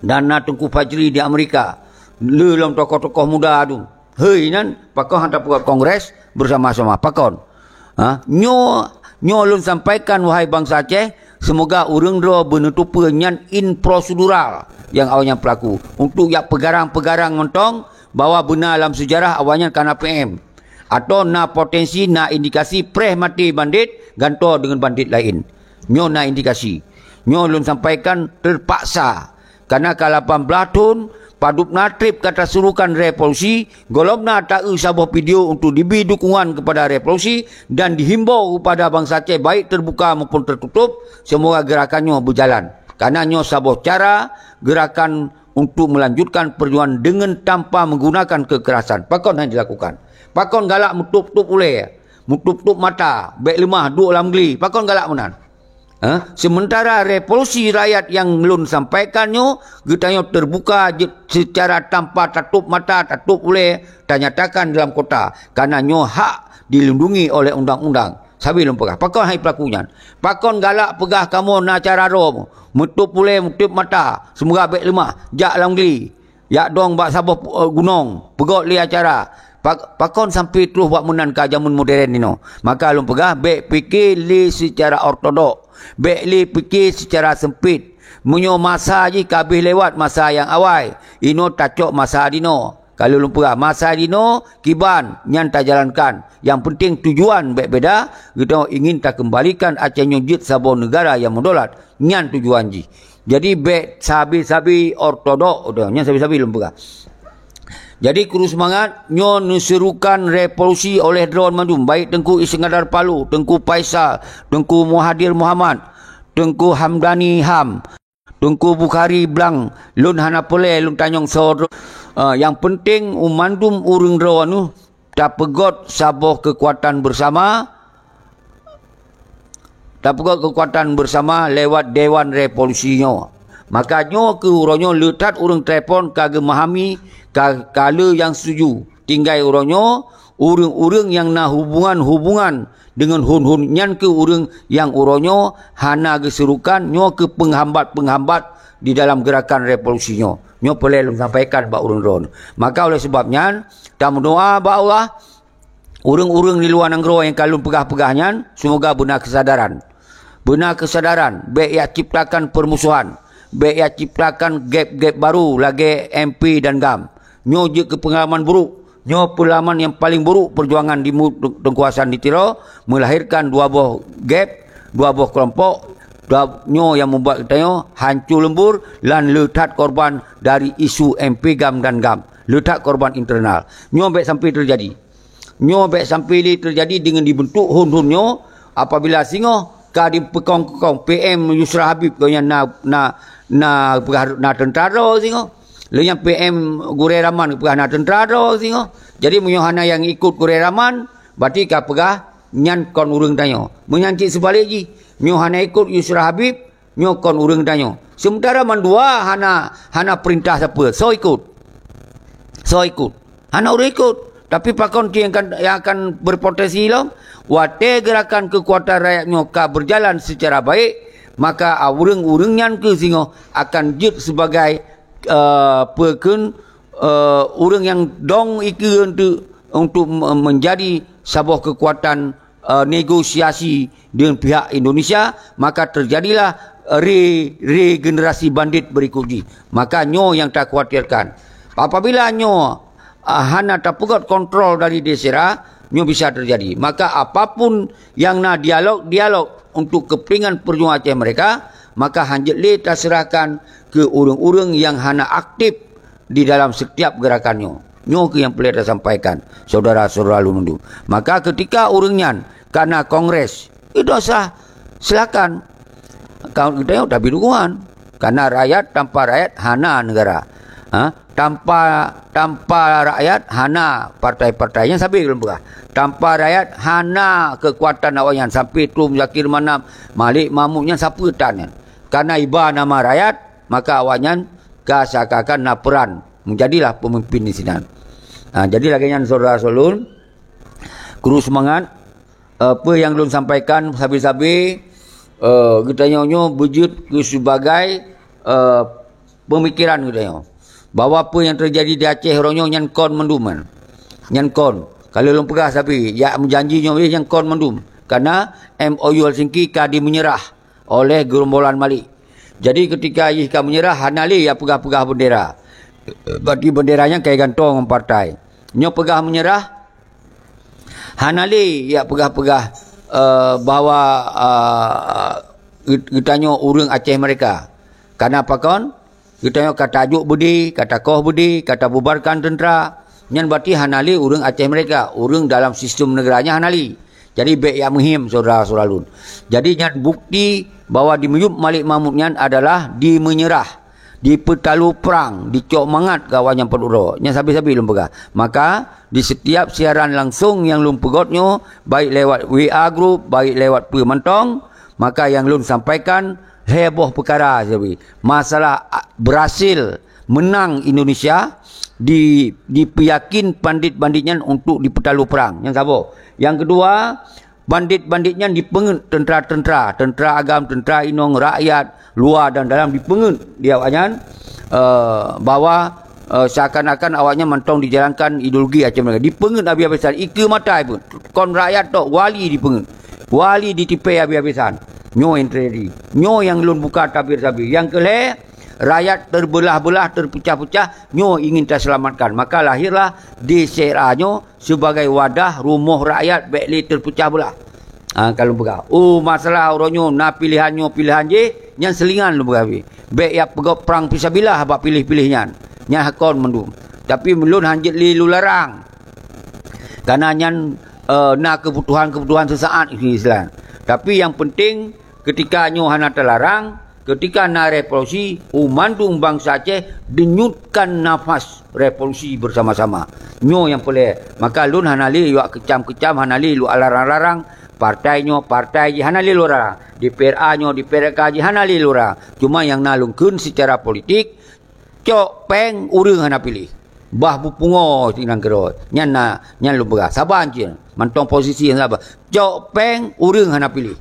Dan na Teungku Fajri di Amerika. Le lom tokoh-tokoh muda tu. Hei nan, pakon han tapeugöt kongres bersama-sama? Pakon? Ha? Nyoe, nyoe lôn sampaikan, wahai bansa Aceh, seumoga ureuëng droe beuneutupeue nyan improsedural nyang awaknyan peulaku. Untuk jak peugarang-peugarang mantong bahwa beuna lam seujarah awaknyan ka na P M. Atau na potensi, na indikasi preh maté bandit gantoe deungon bandit laén. Nyoe na indikasi. Nyoe lôn sampaikan teupaksa. Karena ka lapan blaih thon, padub na treb ka tasurukan revolusi, gohlom na taeu saboh video untuk dibi dukungan kepada revolusi dan dihimbau kepada bansa Aceh baik terbuka maupun tertutup, semoga gerakan nyoe berjalan. Karena nyoe saboh cara gerakan untuk melanjutkan perjuangan dengan tanpa menggunakan kekerasan. Pakon hana dilakukan? Pakon galak meutup-tup ulée, meutup-tup mata, bék leumah duek lam gli? Pakon galak meunan? Ha? Sementara revolusi rakyat nyang lôn sampaikan nyoe, geutanyoe terbuka jeuet secara tanpa tatup mata, tatup ulée, tanyatakan dalam kota. Karena nyoe hak dilindungi oleh undang-undang. Sabe lôn peugah, pakon hai pelaku nyan? Pakon galak peugah kamoe na acara droe, meutup ulée, meutup mata, seumoga bék leumah, jak lam gli, jak dong bak saboh, eh, gunong, peugöt lé acara. Pak, pakon sampai troh bak meunan ka jameun modern inoe? Maka lôn peugah, bék pike lé seucara ortodok, bék lé pike seucara seumpit. Meunyoe masa jih ka habéh lewat masa nyang awai, inoe tacok masa dinoe. Ka lôn peugah, masa dinoe kiban nyan tajalankan. Nyang penting tujuan bék beda, geutanyoe ingin takeumbalikan Aceh nyoe jeuet saboh neugara nyang meudolat. Nyan tujuan jih. Jadi bék sabe-sabe ortodok, nyan sabe-sabe lôn peugah. Jadi kuru seumangat, nyoe neuseurukan revolusi oleh droe mandum, baik Teungku Iskandar Palu, Teungku Faisal, Teungku Muhadir Muhammad, Teungku Hamdani Ham, Teungku Bukhari Blang, lôn hana peureulée lôn tanyong soe droe. Ah, nyang penting u mandum ureuëng droe nyoe tapeugöt saboh keukuatan beusama, tapeugöt keukuatan beusama lewat Dewan Revolusi nyoe. Maka nyoe keuh uroe nyoe le that ureuëng telepon ka geumahami ka, ka le nyang setuju. Tinggai uroe nyoe, ureuëng-ureuëng nyang na hubungan-hubungan deungon hon-hon nyan keuh ureuëng nyang uroe nyoe hana geuseurukan, nyoe keuh peunghambat-peunghambat di dalam geurakan revolusi nyoe. Nyoe peureulée lôn sampaikan bak ureuëng droe. Maka oleh sebab nyan, tameudoá bak Allah, ureuëng-ureuëng di luwa nanggroe nyang ka lôn peugah-peugah nyan, seumoga beuna keusadaran. Beuna keusadaran, bék jak ciptakan peurmusohan, bék jak ciptakan gap-gap baru lagée M P dan GAM. Nyoe jeuet keu peungalaman buruk. Nyoe peungalaman nyang paleng buruk peujuangan di mu-, Teungku Hasan di Tiro, meulahirkan dua boh gap, dua boh keulompok, dua, nyoe nyang meubuat geutanyoe hanco leumbur lan le that korban dari isu M P GAM dan GAM. Le that korban internal. Nyoe bék sampai teujadi. Nyoe bék sampai lé teujadi deungon dibeuntuk hon-hon nyoe, apabila singoh ka dipeukong-peukong P M Yusra Habib, gobnyan na, na, na peugah na teuntra droe singoh. Lé nyang P M Gurée Rahman peugah na teuntra droe singoh. Jadi meunyoe hana nyang ikot Gurée Rahman, berarti ka peugah nyan kon ureuëng tanyoe. Meunyan cit seubalek jih, nyoe hana ikot Yusra Habib, nyoe kon ureuëng tanyoe. Sementara mandua hana, hana peurintah sapeue, soe ikot? Soe ikot? Hana ureuëng ikot. Tapi pakon cit nyang akan, nyang akan berpotensi lom? Watée geurakan keukuatan rakyat nyoe ka berjalan secara baik, maka ureuëng-ureuëng nyan keuh singoh akan jeuet sebagai, eh, peue kheun, eh, ureuëng nyang dong ikeue untuk, untuk me-, menjadi saboh keukuatan, eh, negosiasi dengan pihak Indonesia, maka terjadilah re-, regenerasi bandit berikut jih. Maka nyoe nyang takhawatirkan. Apabila nyoe, eh, hana tapeugöt kontrol dari desera, nyoe bisa terjadi. Maka apapun nyang na dialog-dialog untuk kepentingan perjuangan Aceh Merdeka, maka hanjeuet lé taserahkan keu ureuëng-ureuëng nyang hana aktif di dalam setiap geurakan nyoe. Nyoe keuh nyang peureulée tasampaikan, syedara-syedara lôn mandum. Maka keutika ureuëng nyan kana kongres, itu sah, silakan. Ka geutanyoe tabi dukungan. Karena rakyat, tanpa rakyat hana negara. Ha? Tanpa, tanpa rakyat hana partai-partai. Nyang sabe lôn peugah. Tanpa rakyat hana keukuatan awaknyan sampai Tun Muzakir Manaf, Malik Mahmud nyan sapeue tan nyan. Karena iba nama rakyat, maka awaknyan ka seakan-akan na peran, menjadilah pemimpin di sinan. Ha, jadi lagée nyan syedara-syedara lôn, kru seumangat, eh, peue nyang lôn sampaikan sabe-sabe, eh, geutanyoe nyoe beujeuet keu sibagai, eh, pemikiran geutanyoe bahwa peue nyang teujadi di Aceh uroe nyoe nyan kon mandum nyan. Nyan kon. Kalau lôn peugah sabe, jak meujanji nyoe nyan kon mandum. Karena M O U Helsinki ka dimenyerah oleh gerombolan Malik. Jadi keutika jih ka menyerah, hana lé jak peugah-peugah bendera. Berarti bendera nyan ka gantong ngon partai. Nyoe peugah menyerah, hana lé jak peugah-peugah, eh, bahwa, eh, geutanyoe ureuëng Aceh Merdeka. Karena pakon? Geutanyoe ka tajok beudé, ka takoh beudé, ka tabubarkan teuntara. Nyan berarti hana lé ureuëng Aceh Merdeka, ureuëng dalam sistem negara nyan hana lé. Jadi bék jak meuhiem syedara-syedara lôn. Jadi nyan bukti bahwa dimiyueb Malik Mahmud nyan adalah dimenyerah, dipeutalo prang, dicok mangat keu awaknyan padub droe. Nyan sabe-sabe lôn peugah. Maka di setiap siaran langsung nyang lôn peugét nyoe, baik lewat W A group, baik lewat peue mantong, maka nyang lôn sampaikan lhée boh peukara sabe. Masalah, a, berhasil menang Indonesia, di, dipeuyakin bandit-bandit nyan untuk dipeutalo prang. Nyang saboh. Nyang keudua, bandit-bandit nyan dipeungeut teuntara-teuntara, teuntara agam, teuntara inong, rakyat, luwa dan dalam dipeungeut di awaknyan, eh, bahwa, eh, seakan-akan awaknyan mantong dijalankan ideologi Aceh Merdeka. Dipeungeut habis-habisan, ikeue maté pun. Kon rakyat tok, wali dipeungeut. Wali ditipée habis-habisan. Nyoe nyang teujadi. Nyoe nyang lôn buka tabir sabe. Nyang keulhée, rakyat teubeulah-beulah, teupeucah-peucah, nyoe ingin taselamatkan. Maka lahirlah D C R A nyoe sebagai wadah rumoh rakyat bék lé teupeucah beulah. Ha, ka lôn peugah. Oh, masalah uroe nyoe na piléhan nyoe, piléhan jéh, nyan seulingan lôn peugah. Bék jak peugét prang fisabilillah bak piléh-piléh nyan. Nyan hakon mandum. Tapi ulôn hanjeuet lé lôn larang. Karena nyan, eh, na keubutuhan-keubutuhan seusaat, istilah. Tapi nyang penting, keutika nyoe hana talarang, keutika na revolusi, u mandum bansa Aceh denyutkan nafas revolusi bersama-sama. Nyoe nyang peureulée. Maka lôn hana lé jak keucam-keucam, hana lé lôn larang-larang, partai nyoe, partai jih hana lé lôn larang. D P R A nyoe, D P R K jih hana lé lôn larang. Cuma nyang na lôn kheun secara politik, cok péng ureuëng hana piléh. Bah beupungoe sinan keudroe. Nyan na, nyan lôn peugah. Saban cit. Mantong posisi nyang saban. Cok péng ureuëng hana piléh.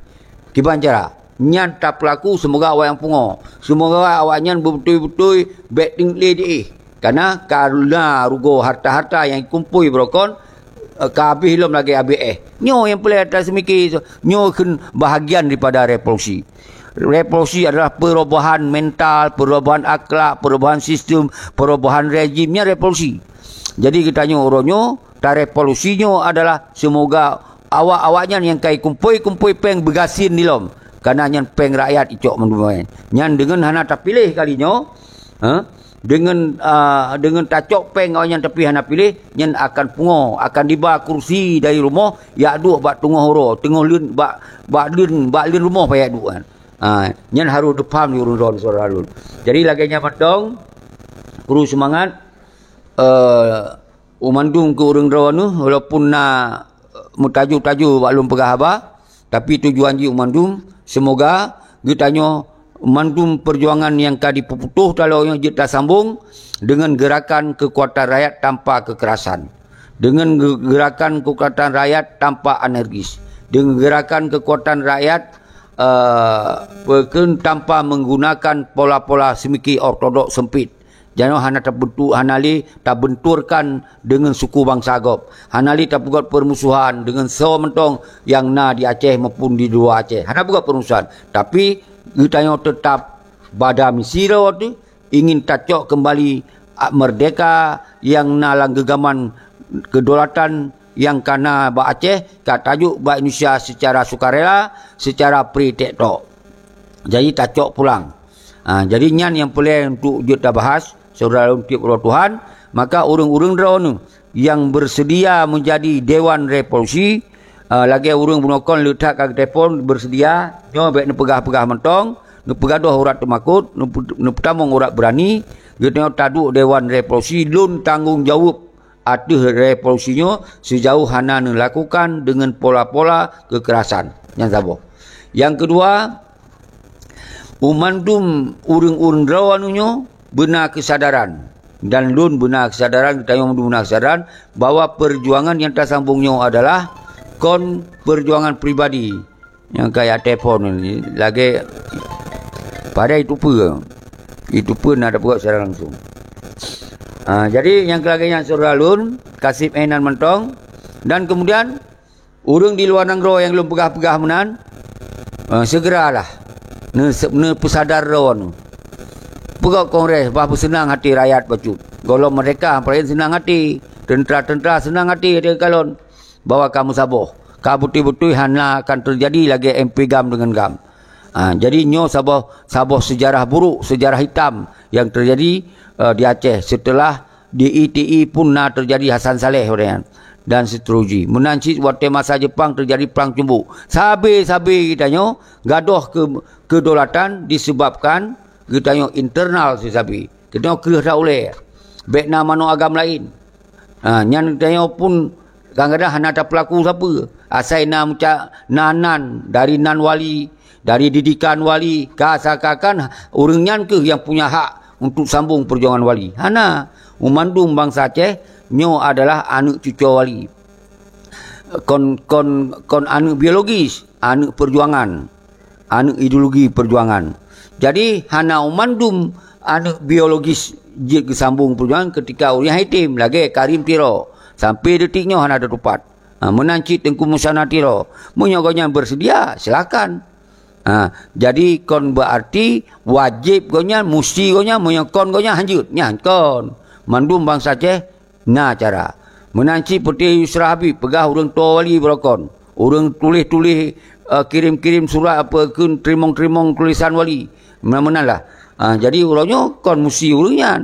Kiban cara? Nyan tapeulaku seumoga awaknyan pungoe. Seumoga awaknyan beutôi-beutôi bék teungeut lé jiéh. Karena ka na rugoe harta-harta nyang jikumpôi beurokon, eh, ka habéh lom lagée habéh éh. Nyoe nyang peureulée taseumiké, nyoe kheun bahagian daripada revolusi. Revolusi adalah perubahan mental, perubahan akhlak, perubahan sistem, perubahan rejim. Nyan revolusi. Jadi geutanyoe uroe nyoe, tarevolusi nyoe adalah seumoga awak-awaknyan nyang ka jikumpôi-kumpôi péng beugasien dilom. Karena nyan péng rakyat icok mandum. Nyan deungon hana tapiléh kali nyoe, ha? Deungon, ah, deungon tacok péng awaknyan tapi hana piléh, nyan akan pungoe, akan diba kursi dari rumoh, jak duek bak teungoh uroe, teungoh leuen, bak, bak leuen, bak leuen rumoh payah duek nyan. Ha, nyan harôh teupaham di ureuëng droe syedara lôn. Jadi lagée nyan mantong, kru seumangat, eh, u mandum keu ureuëng droe nyoe, walaupun na, eh, meutaju-taju bak lôn peugah haba, tapi tujuan jih u mandum, seumoga geutanyoe mandum peujuangan nyang ka jipeuputoh taloe nyoe jeuet tasambong deungon geurakan keukuatan rakyat tanpa keukerasan, deungon ge-, geurakan keukuatan rakyat tanpa anarkis, deungon geurakan keukuatan rakyat, eh, peukheun tanpa menggunakan pola-pola seumiké ortodok seumpit. Jinoe hana tabentuk, hana lé tabenturkan deungon suku bansa gob. Hana lé tapeugét peurmusuhan deungon soe mantong nyang na di Aceh maupun di luwa Aceh. Hana peugét peurmusuhan. Tapi geutanyoe teutap bada misi droe teuh ingin tacok keumbali hak meurdehka nyang na lam geugaman kedaulatan nyang ka na bak Aceh, ka tajok bak Indonesia seucara sukarela, seucara pri tek tok. Jadi tacok pulang. Ha, jadi nyan nyang peureulée untuk jeuet tabahas, syedara lôn tieb uroe Tuhan, Maka ureuëng-ureuëng droeneueh nyang beuseudia meujadi Dewan Revolusi, eh, lagée ureuëng bunoe kon le that ka geutelepon beuseudia, nyoe bék neupeugah-peugah mantong, neupeugadôh urat teumakot, neupeu-, neupeutamong urat beurani, geutanyoe taduek Dewan Revolusi lôn tanggong jaweueb ateueh revolusi nyoe sijauh hana neulakukan deungon pola-pola keukerasan. Nyang saboh. Nyang keudua, u mandum ureuëng-ureuëng droeneueh nyoe beuna keusadaran, dan lôn beuna keusadaran, geutanyoe mandum beuna keusadaran bahwa peujuangan nyang tasambong nyoe adalah kon peujuangan pribadi. Nyang kaya telepon ni lagée padahai itu peue. Itu peue na dapeugot secara langsung. Ha, jadi nyang lagée nyan syedara lôn, kaseb éh nan mantong. Dan kemudian, ureuëng di luwa nanggroe nyang lôn peugah-peugah meunan, eh, segeralah ne-, neupeusadar droeneueh. Peugot kongres bah beuseunang hati rakyat bacut. Gohlom merdeka, paléng seunang hati. Teuntra-teuntra seunang hati, hati kalon. Bahwa ka meusaboh. Ka beutôi-beutôi hana akan teujadi lagée M P GAM deungon GAM. Ha, jadi nyoe saboh, saboh seujarah buruk, seujarah hitam nyang teujadi, eh, di Aceh seuteulah di I T I pun na teujadi Hasan Saleh watée nyan dan seterusji. Meunan cit watée masa Jepang teujadi Prang Cumbok. Sabe-sabe geutanyoe gadôh keu-, keudolatan disebabkan geutanyoe internal sabe-sabe. Geutanyoe kreueh that ulée. Bék na manoe agam laén. Ha, nyan geutanyoe pun kadang-kadang hana tapeulaku sapeue. Asai na meuca-, na nan, dari nan wali, dari didikan wali, ka seakan-akan ureuëng nyan kheueh nyang punya hak untuk sambong peujuangan wali. Hana. U mandum bansa Aceh nyoe adalah aneuëk cucoe wali. Kon, kon, kon aneuëk biologis, aneuëk peujuangan. Aneuëk ideologi peujuangan. Jadi, hana u mandum aneuëk biologis jeuet geusambong peujuangan keutika ureuëng nyan item, lagée Karim Tiro. Sampai detik nyoe hana teutupat. Ha, meunan cit Teungku Musana Tiro. Meunyoe gobnyan beuseudia, silakan. Ha, jadi kon beuarti wajéb gobnyan, musti gobnyan, meunyoe kon gobnyan hanjeuet. Nyan kon. Mandum bansa Aceh na cara. Meunan cit Peuté Yusra Habib peugah ureuëng toe wali beurokon. Ureuëng tuléh-tuléh, eh, kirém-kirém surat apa keu teurimong-teurimong tulésan wali. Meunan-meunan lah. Ah, jadi uroe nyoe kon musti ureuëng nyan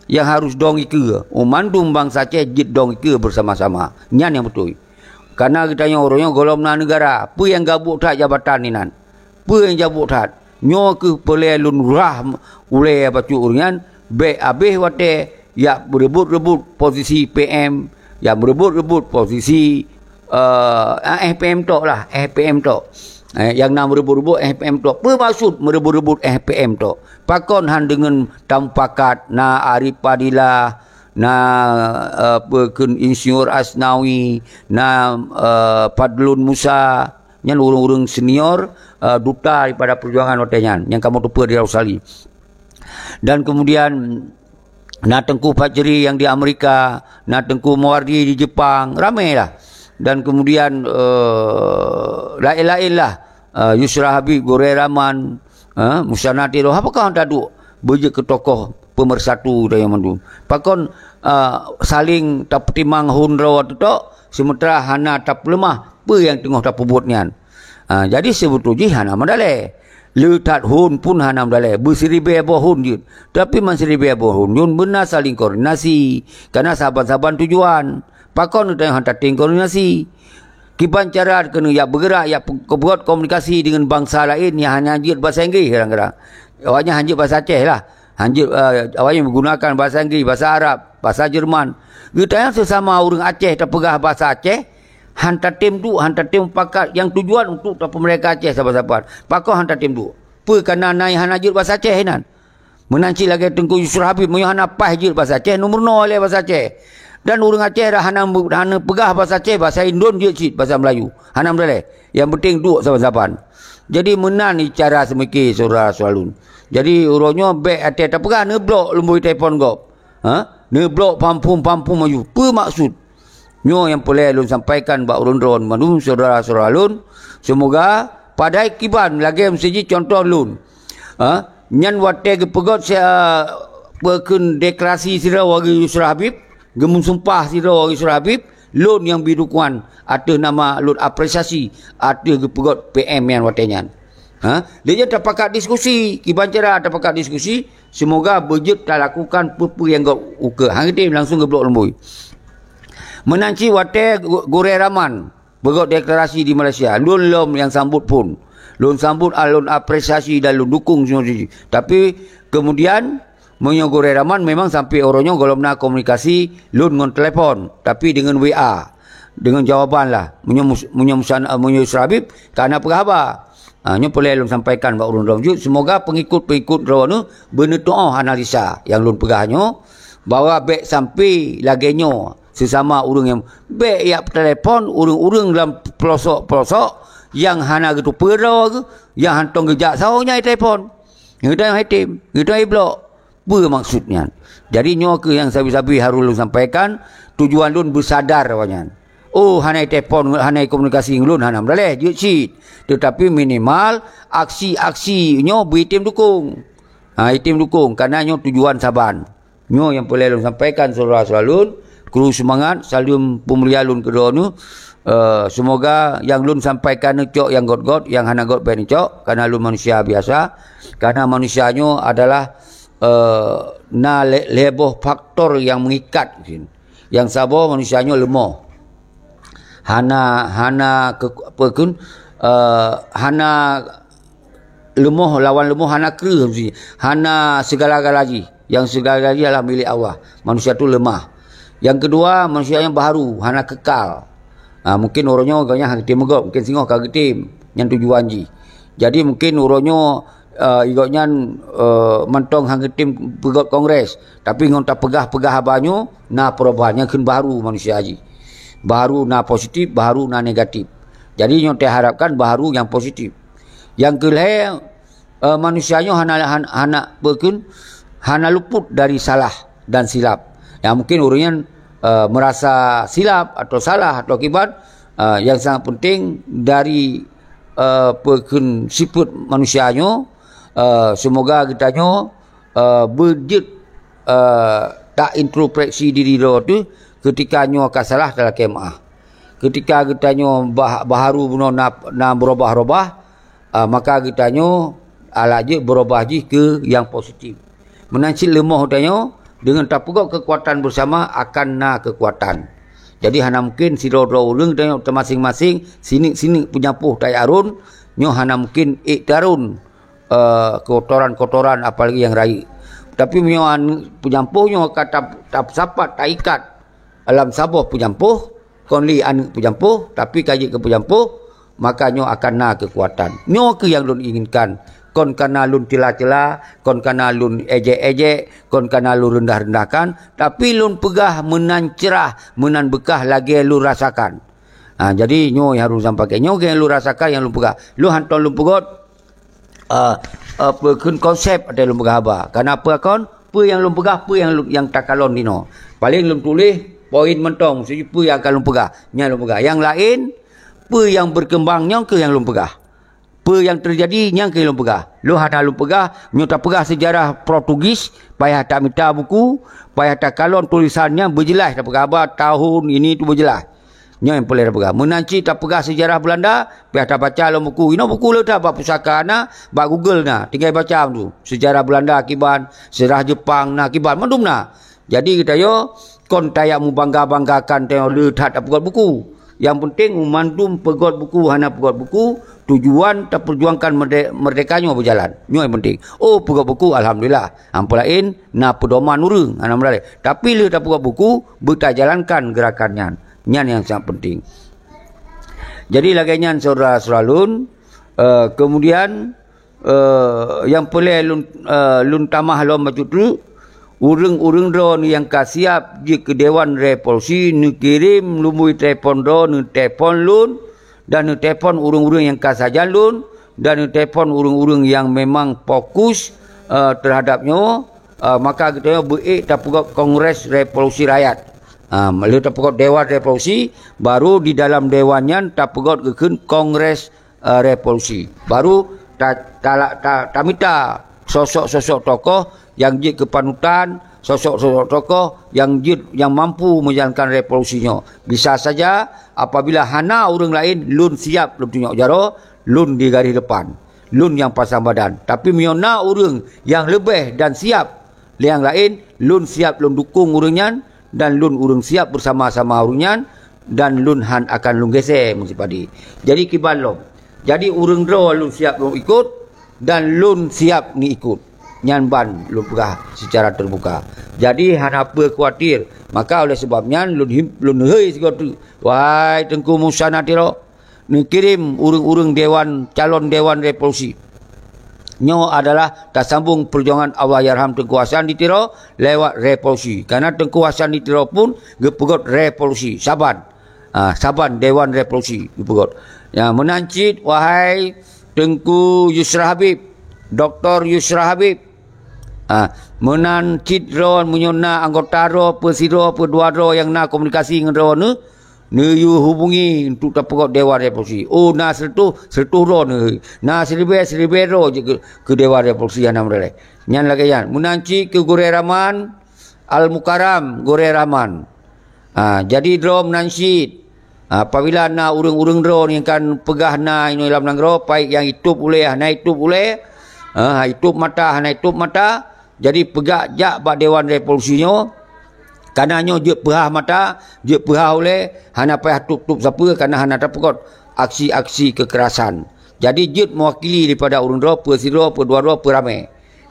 nyang harus dong ikeue. U mandum bansa Aceh jeuet dong ikeue beusama-sama. Nyan nyang beutôi. Kareuna geutanyoe uroe nyoe gohlom na neugara. Peue nyang gabuk that jabatan inan? Peue nyang jabuk that? Nyoe kheueh peureulée lôn rhah ulée bacut ureuëng nyan, bék habéh watée yak meureubot-reubot posisi P M, yak meureubot-reubot posisi, eh, eh, P M tok lah, eh, P M tok. Eh, nyang na meureubot-reubot eh P M tok. Peue maksud meureubot-reubot eh P M tok? Pakon han deungon tamupakat na Arif Fadilah, na, eh, peue kheun Insinyur Asnawi, na, eh, Fadlun Musa, nyan ureuëng-ureuëng senior, eh, duta daripada perjuangan watée nyan, nyang kamoe teupeue di Australia. Dan kemudian na Teungku Fajri nyang di Amerika, na Teungku Mawardi di Jepang, ramé lah. Dan kemudian, eh, laén-laén lah, eh, Yusra Habib, Gurée Rahman, eh, Musana Tiro, apakah anda duek beujeuet keu tokoh pemersatu geutanyoe mandum? Pakon, eh, saléng tapeutimang hon droe teutok, seumeuntara hana tapeuleumah peue nyang teungoh tapeubuet nyan? Ah, jadi seubeutôi jih hana meudalée. Le that hon pun hana meudalée. Beusiribée boh hon jeuet. Tapi man siribée boh hon jeuet beuna saling koordinasi. Kareuna saban-saban tujuan. Pakon geutanyoe han tatem koordinasi? Kiban cara keuneuk yak beugerak, yak pe-, peubuet komunikasi deungon bansa laén nyang hana jeuet basa Inggréh kadang-kadang. Awaknyan han jeuet basa Aceh lah. Han jeuet, eh, awaknyan meugunakan basa Inggréh, basa Arab, basa Jerman. Geutanyoe seusama ureuëng Aceh tapeugah basa Aceh, han tatem duek, han tatem mupakat nyang tujuan untuk tapeumerdeka Aceh saban-saban. Pakon han tatem duek? Peue kareuna na nyang hana jeuet basa Aceh inan? Meunan cit lagée Teungku Yusra Habib, meunyoe hana paih jeuet basa Aceh, neumeurunoe lé basa Aceh. Dan ureuëng Aceh dak hana, hana peugah basa Aceh, basa Indon jeuet cit, basa Meulayu. Hana meudalée. Nyang penting duek saban-saban. Jadi meunan cara seumike syedara-syedara lôn. Jadi uroe nyoe bék até tapeugah neublok lumboi telepon gob. Ha? Neublok pampum-pampum maju. Peue maksud? Nyoe nyang peureulée lôn sampaikan bak ureuëng droe mandum syedara-syedara lôn. Seumoga padahai kiban lagée meuseujih contoh lôn. Ha? Nyan watée geupeugot si, ah, peue kheun deklarasi sidroe lagée Yusra Habib, geumeusumpah sidroe lagée Yusra Habib, lôn nyang bri dukungan ateueh nama lôn apresiasi ateueh geupeugot P M nyan watée nyan. Ha? Lé nyan tapakat diskusi, kiban cara tapakat diskusi, Seumoga beujeuet talakukan peue-peue nyang göt ukeue. Han geutem, langsung geublok lumbôi. Meunan cit watée gu-, gurée Rahman peugöt deklarasi di Malaysia, lôn lom nyang sambot phon. Lôn sambot, ah, lôn apresiasi dan lôn dukong semua sisi. Tapi kemudian, meunyoe gurée Rahman memang sampai uroe nyoe gohlom na komunikasi lôn ngon telepon, tapi deungon W A, deungon jawaban lah. Meunyoe mus-, meunyoe musan-, ah, meunyoe Yusra Habib, ka na peugah haba. Ha, nyoe peureulée lôn sampaikan bak ureuëng droe jeuet, seumoga pengikut-pengikut droeneuh beuneutoh analisa nyang lôn peugah nyoe, bahwa bék sampai lagée nyoe sesama ureuëng nyang bék jak telepon ureuëng-ureuëng lam pelosok-pelosok nyang hana geuteupeue droe geuh, nyang hántom geujak saho nyang telepon. Geutanyoe hai tem, geutanyoe hai blok. Peue maksud nyan? Jadi nyoe kheueh nyang sabe-sabe harôh lôn sampaikan, tujuan lôn beusadar awaknyan. Oh, hana telepon, hana komunikasi ngon lôn, hana meudaleh, jeuet cit. Teutapi minimal aksi-aksi nyoe beuitem dukong. Ha, item dukong, karena nyoe tujuan saban. Nyoe nyang peureulée lôn sampaikan, syedara-syedara lôn, kru seumangat, saleuem peumulia lôn keudroe nyoe. Eh, seumoga nyang lôn sampaikan nyoe cok nyang göt-göt, nyang hana göt bék neucok, karena lôn manusia biasa. Karena manusia nyoe adalah eh, na lhée, lhée boh faktor nyang meungikat. Nyang saboh manusia nyoe leumoh. Hana, hana ke, apa kun, eh, hana leumoh lawan leumoh, hana kreueh, hana segala-gala jih. Nyang segala-gala jih adalah milék Allah. Manusia tu lemah. Nyang keudua, manusia nyang baharu, hana kekal. Ha, mungkin uroe nyoe gobnyan hana geutem meugöt, mungkin singoh ka geutem. Nyan tujuan jih. Jadi mungkin uroe nyoe eh, gobnyan, eh, mantong han geutem peugöt kongres, tapi ngon tapeugah-peugah haba nyoe na perubahan, nyang kheun baharu manusia jih. Baharu na positif, baharu na negatif. Jadi nyoe teuharapkan baharu nyang positif. Nyang keulhée, eh, manusia nyoe hana, han-, hana peukheun, hana luput dari salah dan silap. Nyang mungkin ureuëng nyan, eh, merasa silap atau salah atau akibat, eh, yang sangat penting dari eh, peukheun sifeuet manusia nyoe, eh, seumoga geutanyoe, eh, beujeuet, eh, taintrospeksi diri droe teuh keutika nyoe ka salah talakée meuáh. Keutika geutanyoe bah-, baharu bunoe na, na beurobah-robah, eh, maka geutanyoe alah jeuet beurobah jih keu nyang positif. Meunan cit leumoh tanyoe, deungon tapeugöt keukuatan beusama akan na keukuatan. Jadi hana mungkin sidroe-droe ureuëng tanyoe teumaséng-maséng, sineuk-sineuk peujampoh tayarun, nyoe hana mungkin ék tarun, eh, kotoran-kotoran apalagi nyang rayeuk. Tapi meunyoe aneuk peujampoh nyoe ka ta-, tapeusapat, taikat, lam saboh peujampoh, kon lé aneuk peujampoh, tapi ka jeuet keu peujampoh, maka nyoe akan na keukuatan. Nyoe kheueh nyang lôn inginkan. Kon kana lôn cela-cela, kon kana lôn ejek-ejek, kon kana lôn rendah-rendahkan, tapi lôn peugah meunan cerah, meunan beukah lagée lôn rasakan. Ha, jadi nyoe nyang harôh sampaikan. Nyoe nyang lôn rasakan, nyang lôn peugah. Lôn hantom lôn peugöt, ah, ah, peukheun konsep ateueh lôn peugah haba. Kana peue kon, peue nyang lôn peugah, peue nyang lôn, nyang takalon dinoe. Paléng lôn tuléh poin mantong, siji peue nyang akan lôn peugah, nyang lôn peugah. Nyang laén, peue nyang beukeumbang nyoe kheueh nyang lôn peugah. Peue nyang teujadi, nyang kheueh lôn peugah. Lôn hana lôn peugah, meunyoe tapeugah seujarah Portugis, payah tamita buku, payah takalon tulisan nyan beujeulaih, tapeugah haba tahun ini tu beujeulaih. Nyoe nyang peureulée tapeugah. Meunan cit tapeugah seujarah Beulanda, payah tabaca lom buku. Inoe buku le that bak pusaka na, bak Google na. Tinggai baca tu. Seujarah Beulanda kiban, seujarah Jepang na kiban, mandum na. Jadi geutanyoe kon tajak meubangga-banggakan tanyoe le that tapeugöt buku. Nyang penting mandum peugöt buku hana peugöt buku, tujuan tapeujuangkan merde-, merdeka nyoe beujalan. Nyoe nyang penting. Oh, peugöt buku, alhamdulillah. Amphon laén na peudoman ureuëng, hana meudaleh. Tapi le tapeugöt buku, beutajalankan geurakan nyan. Nyan nyang sangat penting. Jadi lagée nyan syedara-syedara lôn, eh, kemudian, eh, nyang peureulée lôn, eh, lôn tamah lom bacut treuk, ureuëng-ureuëng droeneuh nyang ka siab jeuet keu Dewan Revolusi neukirém lumbôi telepon droeneuh, telepon lôn, dan neutelepon ureuëng-ureuëng nyang ka sajan lôn, dan neutelepon ureuëng-ureuëng nyang memang fokus, eh, terhadap nyoe, eh, maka geutanyoe beuék tapeugöt Kongres Revolusi Rakyat. Ah, lheueh tapeugöt Dewan Revolusi, baru di dalam dewan nyan tapeugöt geukheun Kongres, eh, Revolusi. Baru ta-, ta-, ta-, tamita sosok-sosok tokoh nyang jeuet keu panutan, sosok-sosok tokoh nyang jeuet, nyang mampu meujalankan revolusi nyoe. Bisa saja apabila hana ureuëng laén, lôn siab lôn tunyok jaroe, lôn di garéh depan. lôn nyang pasang badan. Tapi meunyoe na ureuëng nyang leubeh dan siab nyang laén, lôn siab lôn dukong ureuëng nyan, dan lôn ureuëng siab beusama-sama ureuëng nyan, dan lôn hán akan lôn gésée meusipadé. Jadi kiban lom. Jadi ureuëng droe lôn siab lôn ikot, dan lôn siab neuikot. Nyan ban lôn peugah seucara teubuka. Jadi hana peue khawatir. Maka oleh sebab nyan lôn him-, lôn hei sigoe teuk, wahai Teungku Musa Natiro, neukirém ureuëng-ureuëng dewan, calon dewan revolusi. Nyoe adalah tasambong peujuangan Allahyarham Teungku Hasan di Tiro lewat revolusi. Karena Teungku Hasan di Tiro pun geupeugöt revolusi saban. Ha, saban dewan revolusi geupeugöt. Ya, meunan cit, wahai Teungku Yusra Habib, Doktor Yusra Habib. Ha, meunan cit droe meunyoe na anggota droe, peusidroe, peudua droe nyang na komunikasi ngon droeneuh, neuyue hubungi untuk tapeugöt dewan revolusi. Oh, na seureutôh, seureutôh droe neuh. Na siribèe, siribèe droe jeuet keu, keu dewan revolusi hana meureuléh. Nyan lagèe nyan. Meunan cit keu Gurèe Rahman Al-Mukarram, Gurèe Rahman. Ha, jadi droe meunan cit. Ha, apabila na ureuëng-ureuëng droe nyang kan peugah na inoe lam nanggroe, baik nyang itôb ulèe, hana itôb ulèe, ha, itôb mata, hana itôb mata, jadi peugah jak bak dewan revolusi nyoe, karena nyoe jeuet peuhah mata, jeuet peuhah ulèe, hana payah tôb-tôb sapeue karena hana tapeugöt aksi-aksi kekerasan. Jadi jeuet mewakili daripada ureuëng droe, peusidroe, peudua droe, peuramé.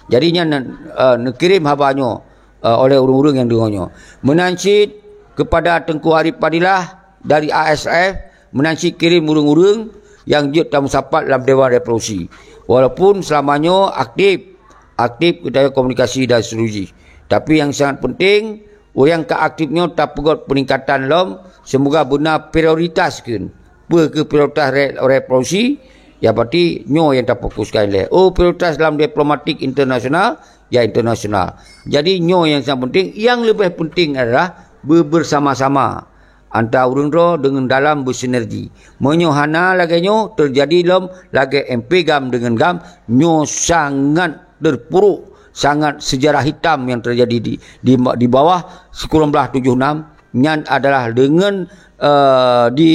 Jadi nyan, eh, neukirém haba nyoe, eh, oleh ureuëng-ureuëng nyang deungoe nyoe. Meunan cit keupada Teungku Arif Fadilah dari A S F, meunan cit kirém ureuëng-ureuëng nyang jeuet tameusapat lam dewan revolusi. Walaupun seulama nyoe aktif, aktif geutanyoe komunikasi dan seterusjih. Tapi nyang sangat penting, ureuëng ka aktif nyoe tapeugöt peuningkatan lom, seumoga beuna prioritas kheun. Peue keuh prioritas re-, revolusi? Ya, berarti nyoe nyang tafokuskan lé. Oh, prioritas lam diplomatik internasional, ya internasional. Jadi nyoe nyang sangat penting. Nyang leubeh penting adalah be-, bersama-sama antara ureuëng droe deungon dalam bersinergi. Meunyoe hana lagèe nyoe teujadi lom lagèe M P GAM deungon GAM, nyoe sangat terpuruk, sangat sejarah hitam nyang teujadi di, di, di bawah sikureueng blaih tujoh enam. Nyan adalah deungon, eh, di,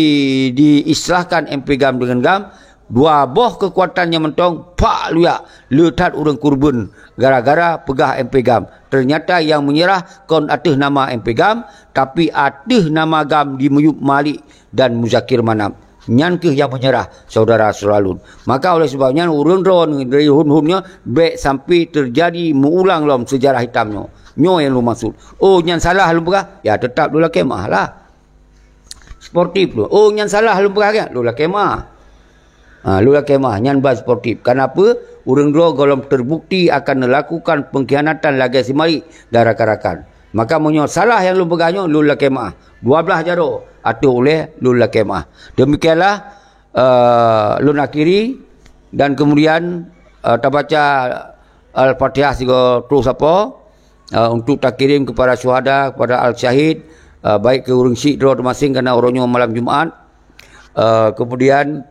diislahkan M P GAM deungon GAM, dua boh keukuatan nyang mantong, pak luyak, le that ureuëng keureubeuen gara-gara peugah M P GAM. Teunyata nyang meunyeurah kon ateueh nama M P GAM, tapi ateueh nama GAM di Miyueb Malik dan Muzakir Manaf. Nyan keuh nyang meunyeurah, syedara-syedara lôn. Maka oleh sebab nyan, ureuëng droe dari hon-hon nyoe bèk sampai teujadi meuulang lom seujarah hitam nyoe. Nyoe nyang lôn maksud. Oh, nyan salah lôn peugah? Ya, teutap lôn lakèe meu'ah lah. Sportif lôn. Oh, nyan salah lôn peugah, ya? Lôn lakèe meu'ah. Ha, lôn lakèe meu'ah, nyan ban sportif. Kenapa? Ureuëng droe gohlom terbukti akan melakukan pengkhianatan lagèe si Malik dan rakan-rakan. Maka meunyoe salah nyang lôn peugah nyoe, lôn lakèe meu'ah. Dua blaih jaroe ateueh ulèe, lôn lakèe meu'ah. Demikianlah, eh, lôn akhiri dan kemudian, eh, tabaca Al-Fatihah sigoe troh sapo, eh, untuk takirém kepada syuhada, kepada al-syahid, eh, baik keu ureuëng syiek droe teumaseng karena uroe nyoe malam Jumat. Eh, kemudian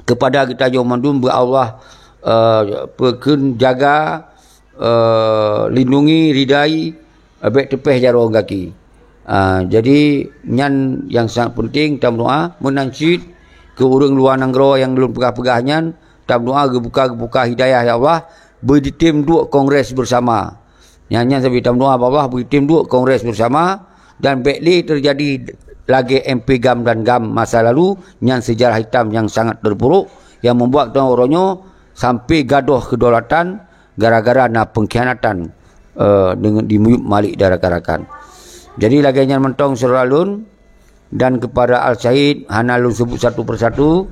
kepada geutanyoe mandum beu Allah, eh, peukheun jaga, eh, lindungi, ridai, eh, bèk teupèh jaroe gaki. Ah, jadi nyan nyang sangat penting tameudoa meunan cit keu ureuëng luwa nanggroe nyang lôn peugah-peugah nyan, tameudoa geubuka-geubuka hidayah ya Allah, beujitem duek kongres beusama. Nyan, nyan sabé tameudoa bak Allah beujitem duek kongres beusama dan bèk lé teujadi lagèe M P GAM dan GAM masa lalu, nyan sejarah hitam nyang sangat terpuruk yang membuat geutanyoe uroe nyoe sampai gadoh kedaulatan gara-gara na pengkhianatan, eh, deungon di Miyueb Malik dan rakan-rakan. Jadi lagèe nyan mantong syedara lôn, dan kepada al-syahid hana lôn sebut satu persatu,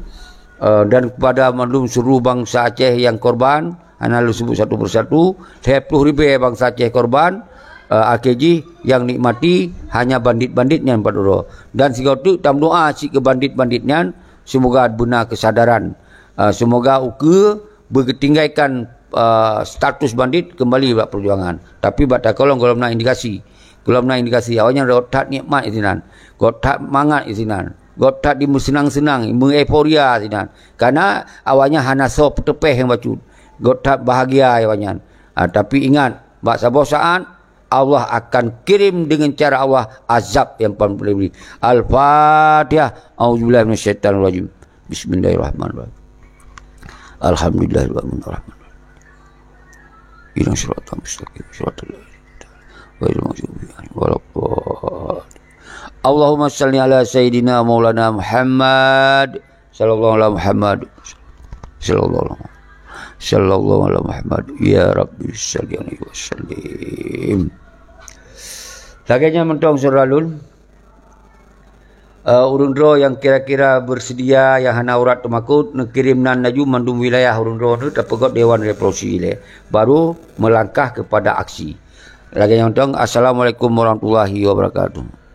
eh, dan kepada mandum seluruh bansa Aceh nyang korban hana lôn sebut satu persatu, lhèe ploh ribèe bansa Aceh korban, eh, akhé jih nyang nikmati hanya bandit-bandit nyan pat uroe. Dan sigoe teuk tameudoa cit keu bandit-bandit nyan, semoga beuna kesadaran, eh, semoga ukeue beugeutinggalkan, eh, status bandit kembali bak perjuangan. Tapi bak takalon gohlom na indikasi. Gohlom na indikasi, awaknyan rhot that nikmat isinan, rhot that mangat isinan, rhot that dimeuseunang-seunang, meueuforia sinan. Karena awaknyan hana soe peuteupèh nyang bacut, rhot that bahagia awaknyan. Ah, tapi ingat, bak saboh saat, Allah akan kirim dengan cara Allah azab yang paling pedih. Al-Fatihah. Auzubillahi minasyaitanirrajim. Bismillahirrahmanirrahim. Alhamdulillahirabbil alamin. Ihdinas siratal mustaqim, siratal ladzina an'amta 'alaihim ghairil maghdubi 'alaihim waladdallin. Allahumma shalli ala sayyidina maulana Muhammad, sallallahu ala Muhammad, sallallahu ala, sallallahu ala Muhammad, ya Rabbi shalli alaihi wa sallim. Lagèe nyan mantong, syedara lôn. Eh, ureueng droe nyang kira-kira beuseudia, nyang hana urat teumakot, neukirém nan laju mandum wilayah ureueng droe nyoe, tapeugöt Dewan Revolusi ilèe, baru meulangkah keupada aksi. Lagèe nyan mantong, assalamualaikum warahmatullahi wabarakatuh.